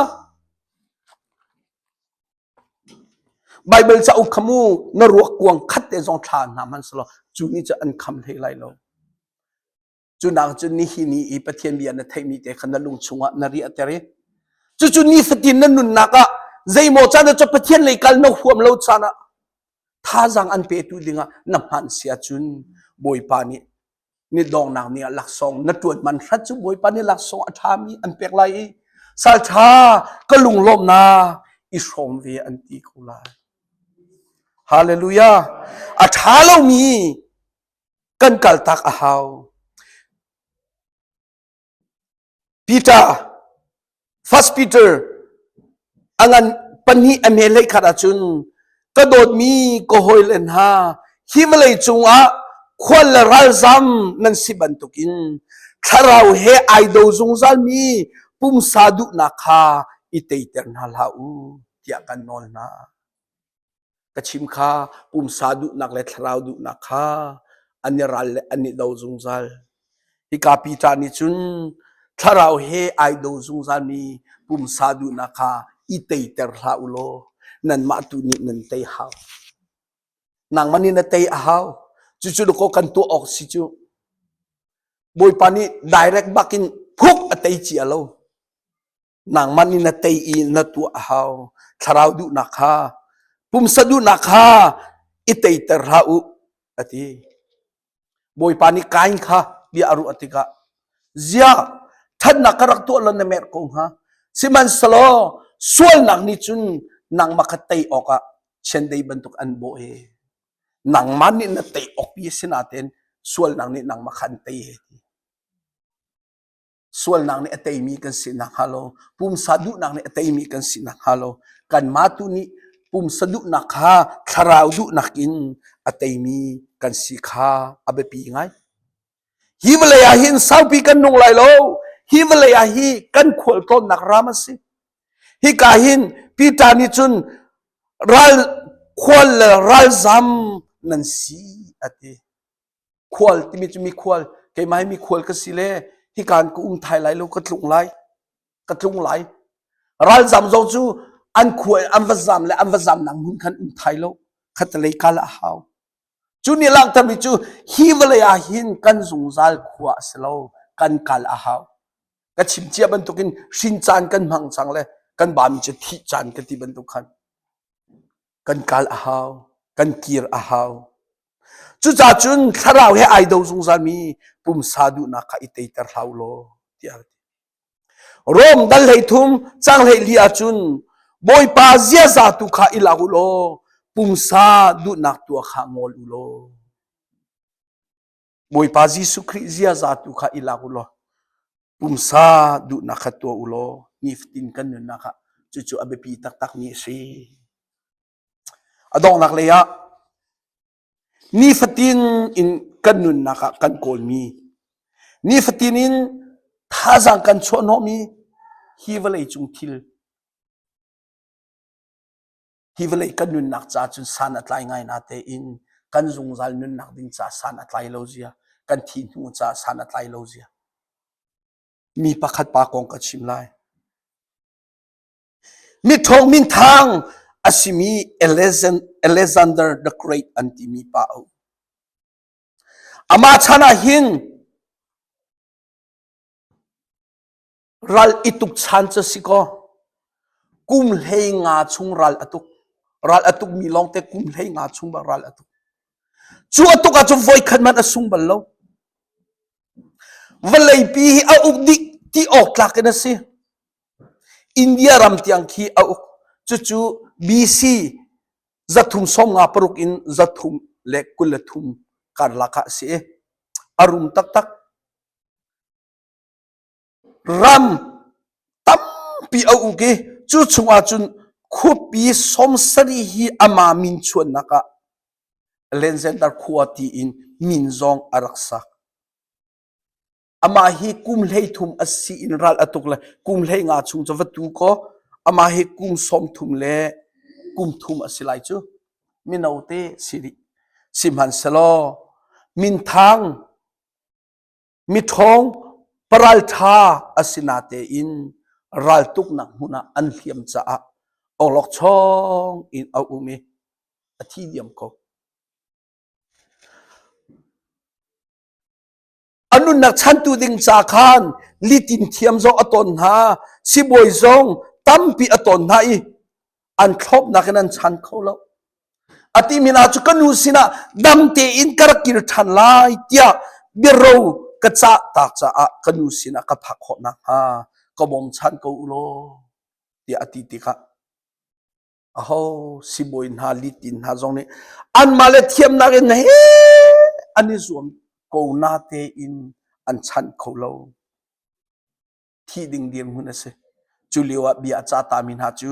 Baibal cauk kha mu na ruak kuang khat te zong thla hna hmanh selaw cu nih cu an kham hlei lai lo. Cu nak cun nihin ni i Pathian bia na theihmi te kha na lung chungah na riahter i cucu nifatin na nunnak ah zeimaw caan ah cu Pathian lei kal na huam lo caan ah thazaang an petu dingah na hman si ahcun Bawipa nih ni dongnak ni ah laksawng na ṭuan man hrat cu Bawipa nih laksawng a ṭhami an pek lai i salṭha ka lunglawmhnak i hrawm ve an ti ko lai. Hallelujah! A ṭha lomi kan kaltak a hau. Peter, First Peter, a ngan pahnih a hme hlei khat ahcun ka dawtmi ka hawile hna hi vawlei cungah khual le ralzam nan si bantukin thlarau he ai do zungzalmi pumsa duhnak kha i teiter hna hlah u tiah kan nawl hna. Ka chim kha pumsa duhnak le thlarau duhnak kha an i ral le an i do zungzal. Hika Peter nih cun thlarau he ai do zungzalmi pumsa duhnak kha i teiter hlah u law nanmah tu nih nan tei hau. Nangmah nih na tei a hau. Cucu dakaw kan tuah awk si cu. Bawipa nih direct bak in phuk a tei cia lo. Nangmah nih na tei i na tuah a hau. Thlarau duhnak kha, pumsa duhnak kha i teiter hlah u, a ti. Bawipa nih Kain kha bia a ruah tikah, ziah ṭhatnak ka rak tuah lo na merh ko hnga. Sihmanhsehlaw sualnak nih cun nangmah kha tei awkah chiandeih bantuk an bawh i nangmah nih na tei awk pi a si natein sualnak nih nangmah kha an tei he ti. Sualnak nih a teimi kan si nakhnga lo, pumsa duhnak nih a teimi kan si nakhnga lo, kanmah tu nih pumsa duhnak kha thlarau duhnak in a teimi kan si kha a biapi ngai. Hi vawlei ah hin saupi kan nung lai lo. Hi vawlei ah hi kan khualtlawnnak ram a si. Hika hin Peter nih cun ral khual le ralzam nan si a ti. Khual timi cu mikhual, keimah hi mikhual ka si le hika in ka um thai lai lo, ka tlung lai, ka tlung lai. Ralzam zong cu an khua an va zam le an va zamnak hmun khan um thai lo, khatalei kal a hau. Cu nih langhtermi cu hi vawlei ah hin kan zungzal khua a si lo, kan kal a hau. Ka chim cia bantukin hrin caan kan hmang cang le kan bami cu thih caan ka ti bantuk khan kan kal a hau, kan kir a hau. Cucaah cun thlarau he ai do zungzalmi pumsa duhnak kha i teiter hlah u law tiah a ti. Rom dal 13 cang 14 ahcun Bawipa ziaza tu kha i lak u law pumsa duhnak tuah kha ngol u law. Bawipa Jesuh Khrih ziaza tu kha i lak u law pumsa duhnak kha tuah u law nifatin kan nunnak ah cucu a biapi taktakmi a si. A donghnak lei ah nifatin in kan nunnak ah kan kawlmi, nifatin in thazaang kan chuahhnawhmi hi vawlei cung thil, hi vawlei kan nunnak ca cun san a tlai ngai natein Kan zungzal nunnak ding ca san a tlai lo zia, kan thi hnu ca san a tlai lo zia. Mi pakhat pa kong ka chim lai. Miṭhawng minthang a simi Alexander the Great an timi pa a um. Amah chan ah hin ral i tuk chan cu si kaw kum 15 chung ral a tuk. Ral a tukmi lawngte kum 15 chung bak ral a tuk. Cu a tuk ahcun voikhat hmanh a sung bal lo. Vawleipi hi a uk dih ti awk tlak in a si. India ram tiang khi a uk. Cucu BC 356 in 323 karlak ah a si. A rum taktak. Ram tampi a uk i cu chungah cun khuapi 70 hi amah min chuannak ah Alexander khua tiin min zong a rak sak. Amah hi kum 13 a si in ral a tuk le kum 15 chung cu va tu kaw amah hi kum 30 le kum thum a si lai cu. Mino te si rih. Sihmanhsehlaw minthang miṭhawng paralṭha a si natein raltuknak hmun ah an hliam caah awlokchong in a um i a thi diam ko. A nunnak chantu ding ca khan litin thiam zong a tawn hna, sibawi zong tampi a tawn hna i an thlopnak in an chan kho lo. A timi hna cu ka nu sinah dam tein ka rak kir ṭhan lai tiah biaro ka cah tak caah ka nu sinah ka phak khawh nakhnga ka bawmchan ko u law tiah a ti tikah aho sibawi hna litin hna zong nih anmah le thiamnak in he an i zuam ko na tein an chanh kho lo. Thih ding dirhmun a si. Cu lio ah bia a ca tami hna cu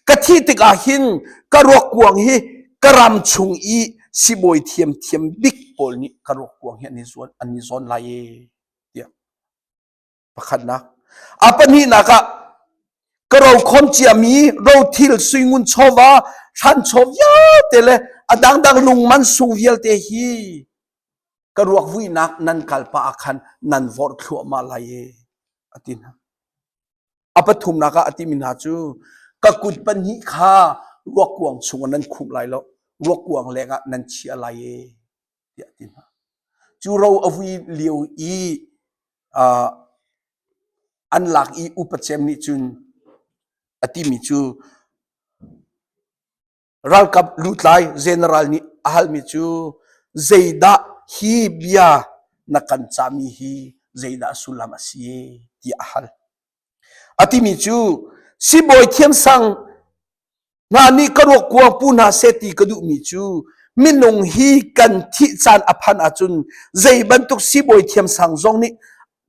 ka thih tikah hin ka ruak kuang hi ka ram chung i sibawi thiamthiam bik pawl nih ka ruak kuang hi an i zuan an i zawn lai e tiah pakhatnak a pahnihnak ah ka rokhawm ciami rothil suingun chawva hranchaw vialte le a dangdang lungman sung vialte hi ka ruak vuinak nan kal pah ah khan nan vorh thluahmah lai e a ti hna. A pathumnak ah a timi hna cu ka kut pahnih kha ruakkuang chungah nan khumh lai lo, ruakkuang lengah nan chia lai e tiah a ti hna. Cu ro a vui lio i uh, an lak i upa cem nih cun a timi cu Ralkap lutlai general nih a halmi cu zeidah hi bia na kan cahmi hi zeidah sullam a si tiah a hal. A timi cu sibawi thiamsang hna nih ka ruak kuang pu hna seh ti ka duhmi cu minung hi kan thih caan a phanh ahcun zei bantuk sibawi thiamsang zong nih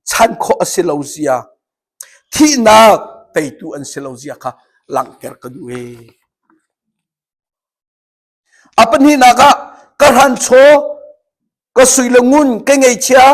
chan khawh a si lo zia thihnak teitu an si lo zia kha langhter ka duh ee. A pahnihnak ah ka hranchaw, ka sui le ngun, ka ngeihchia.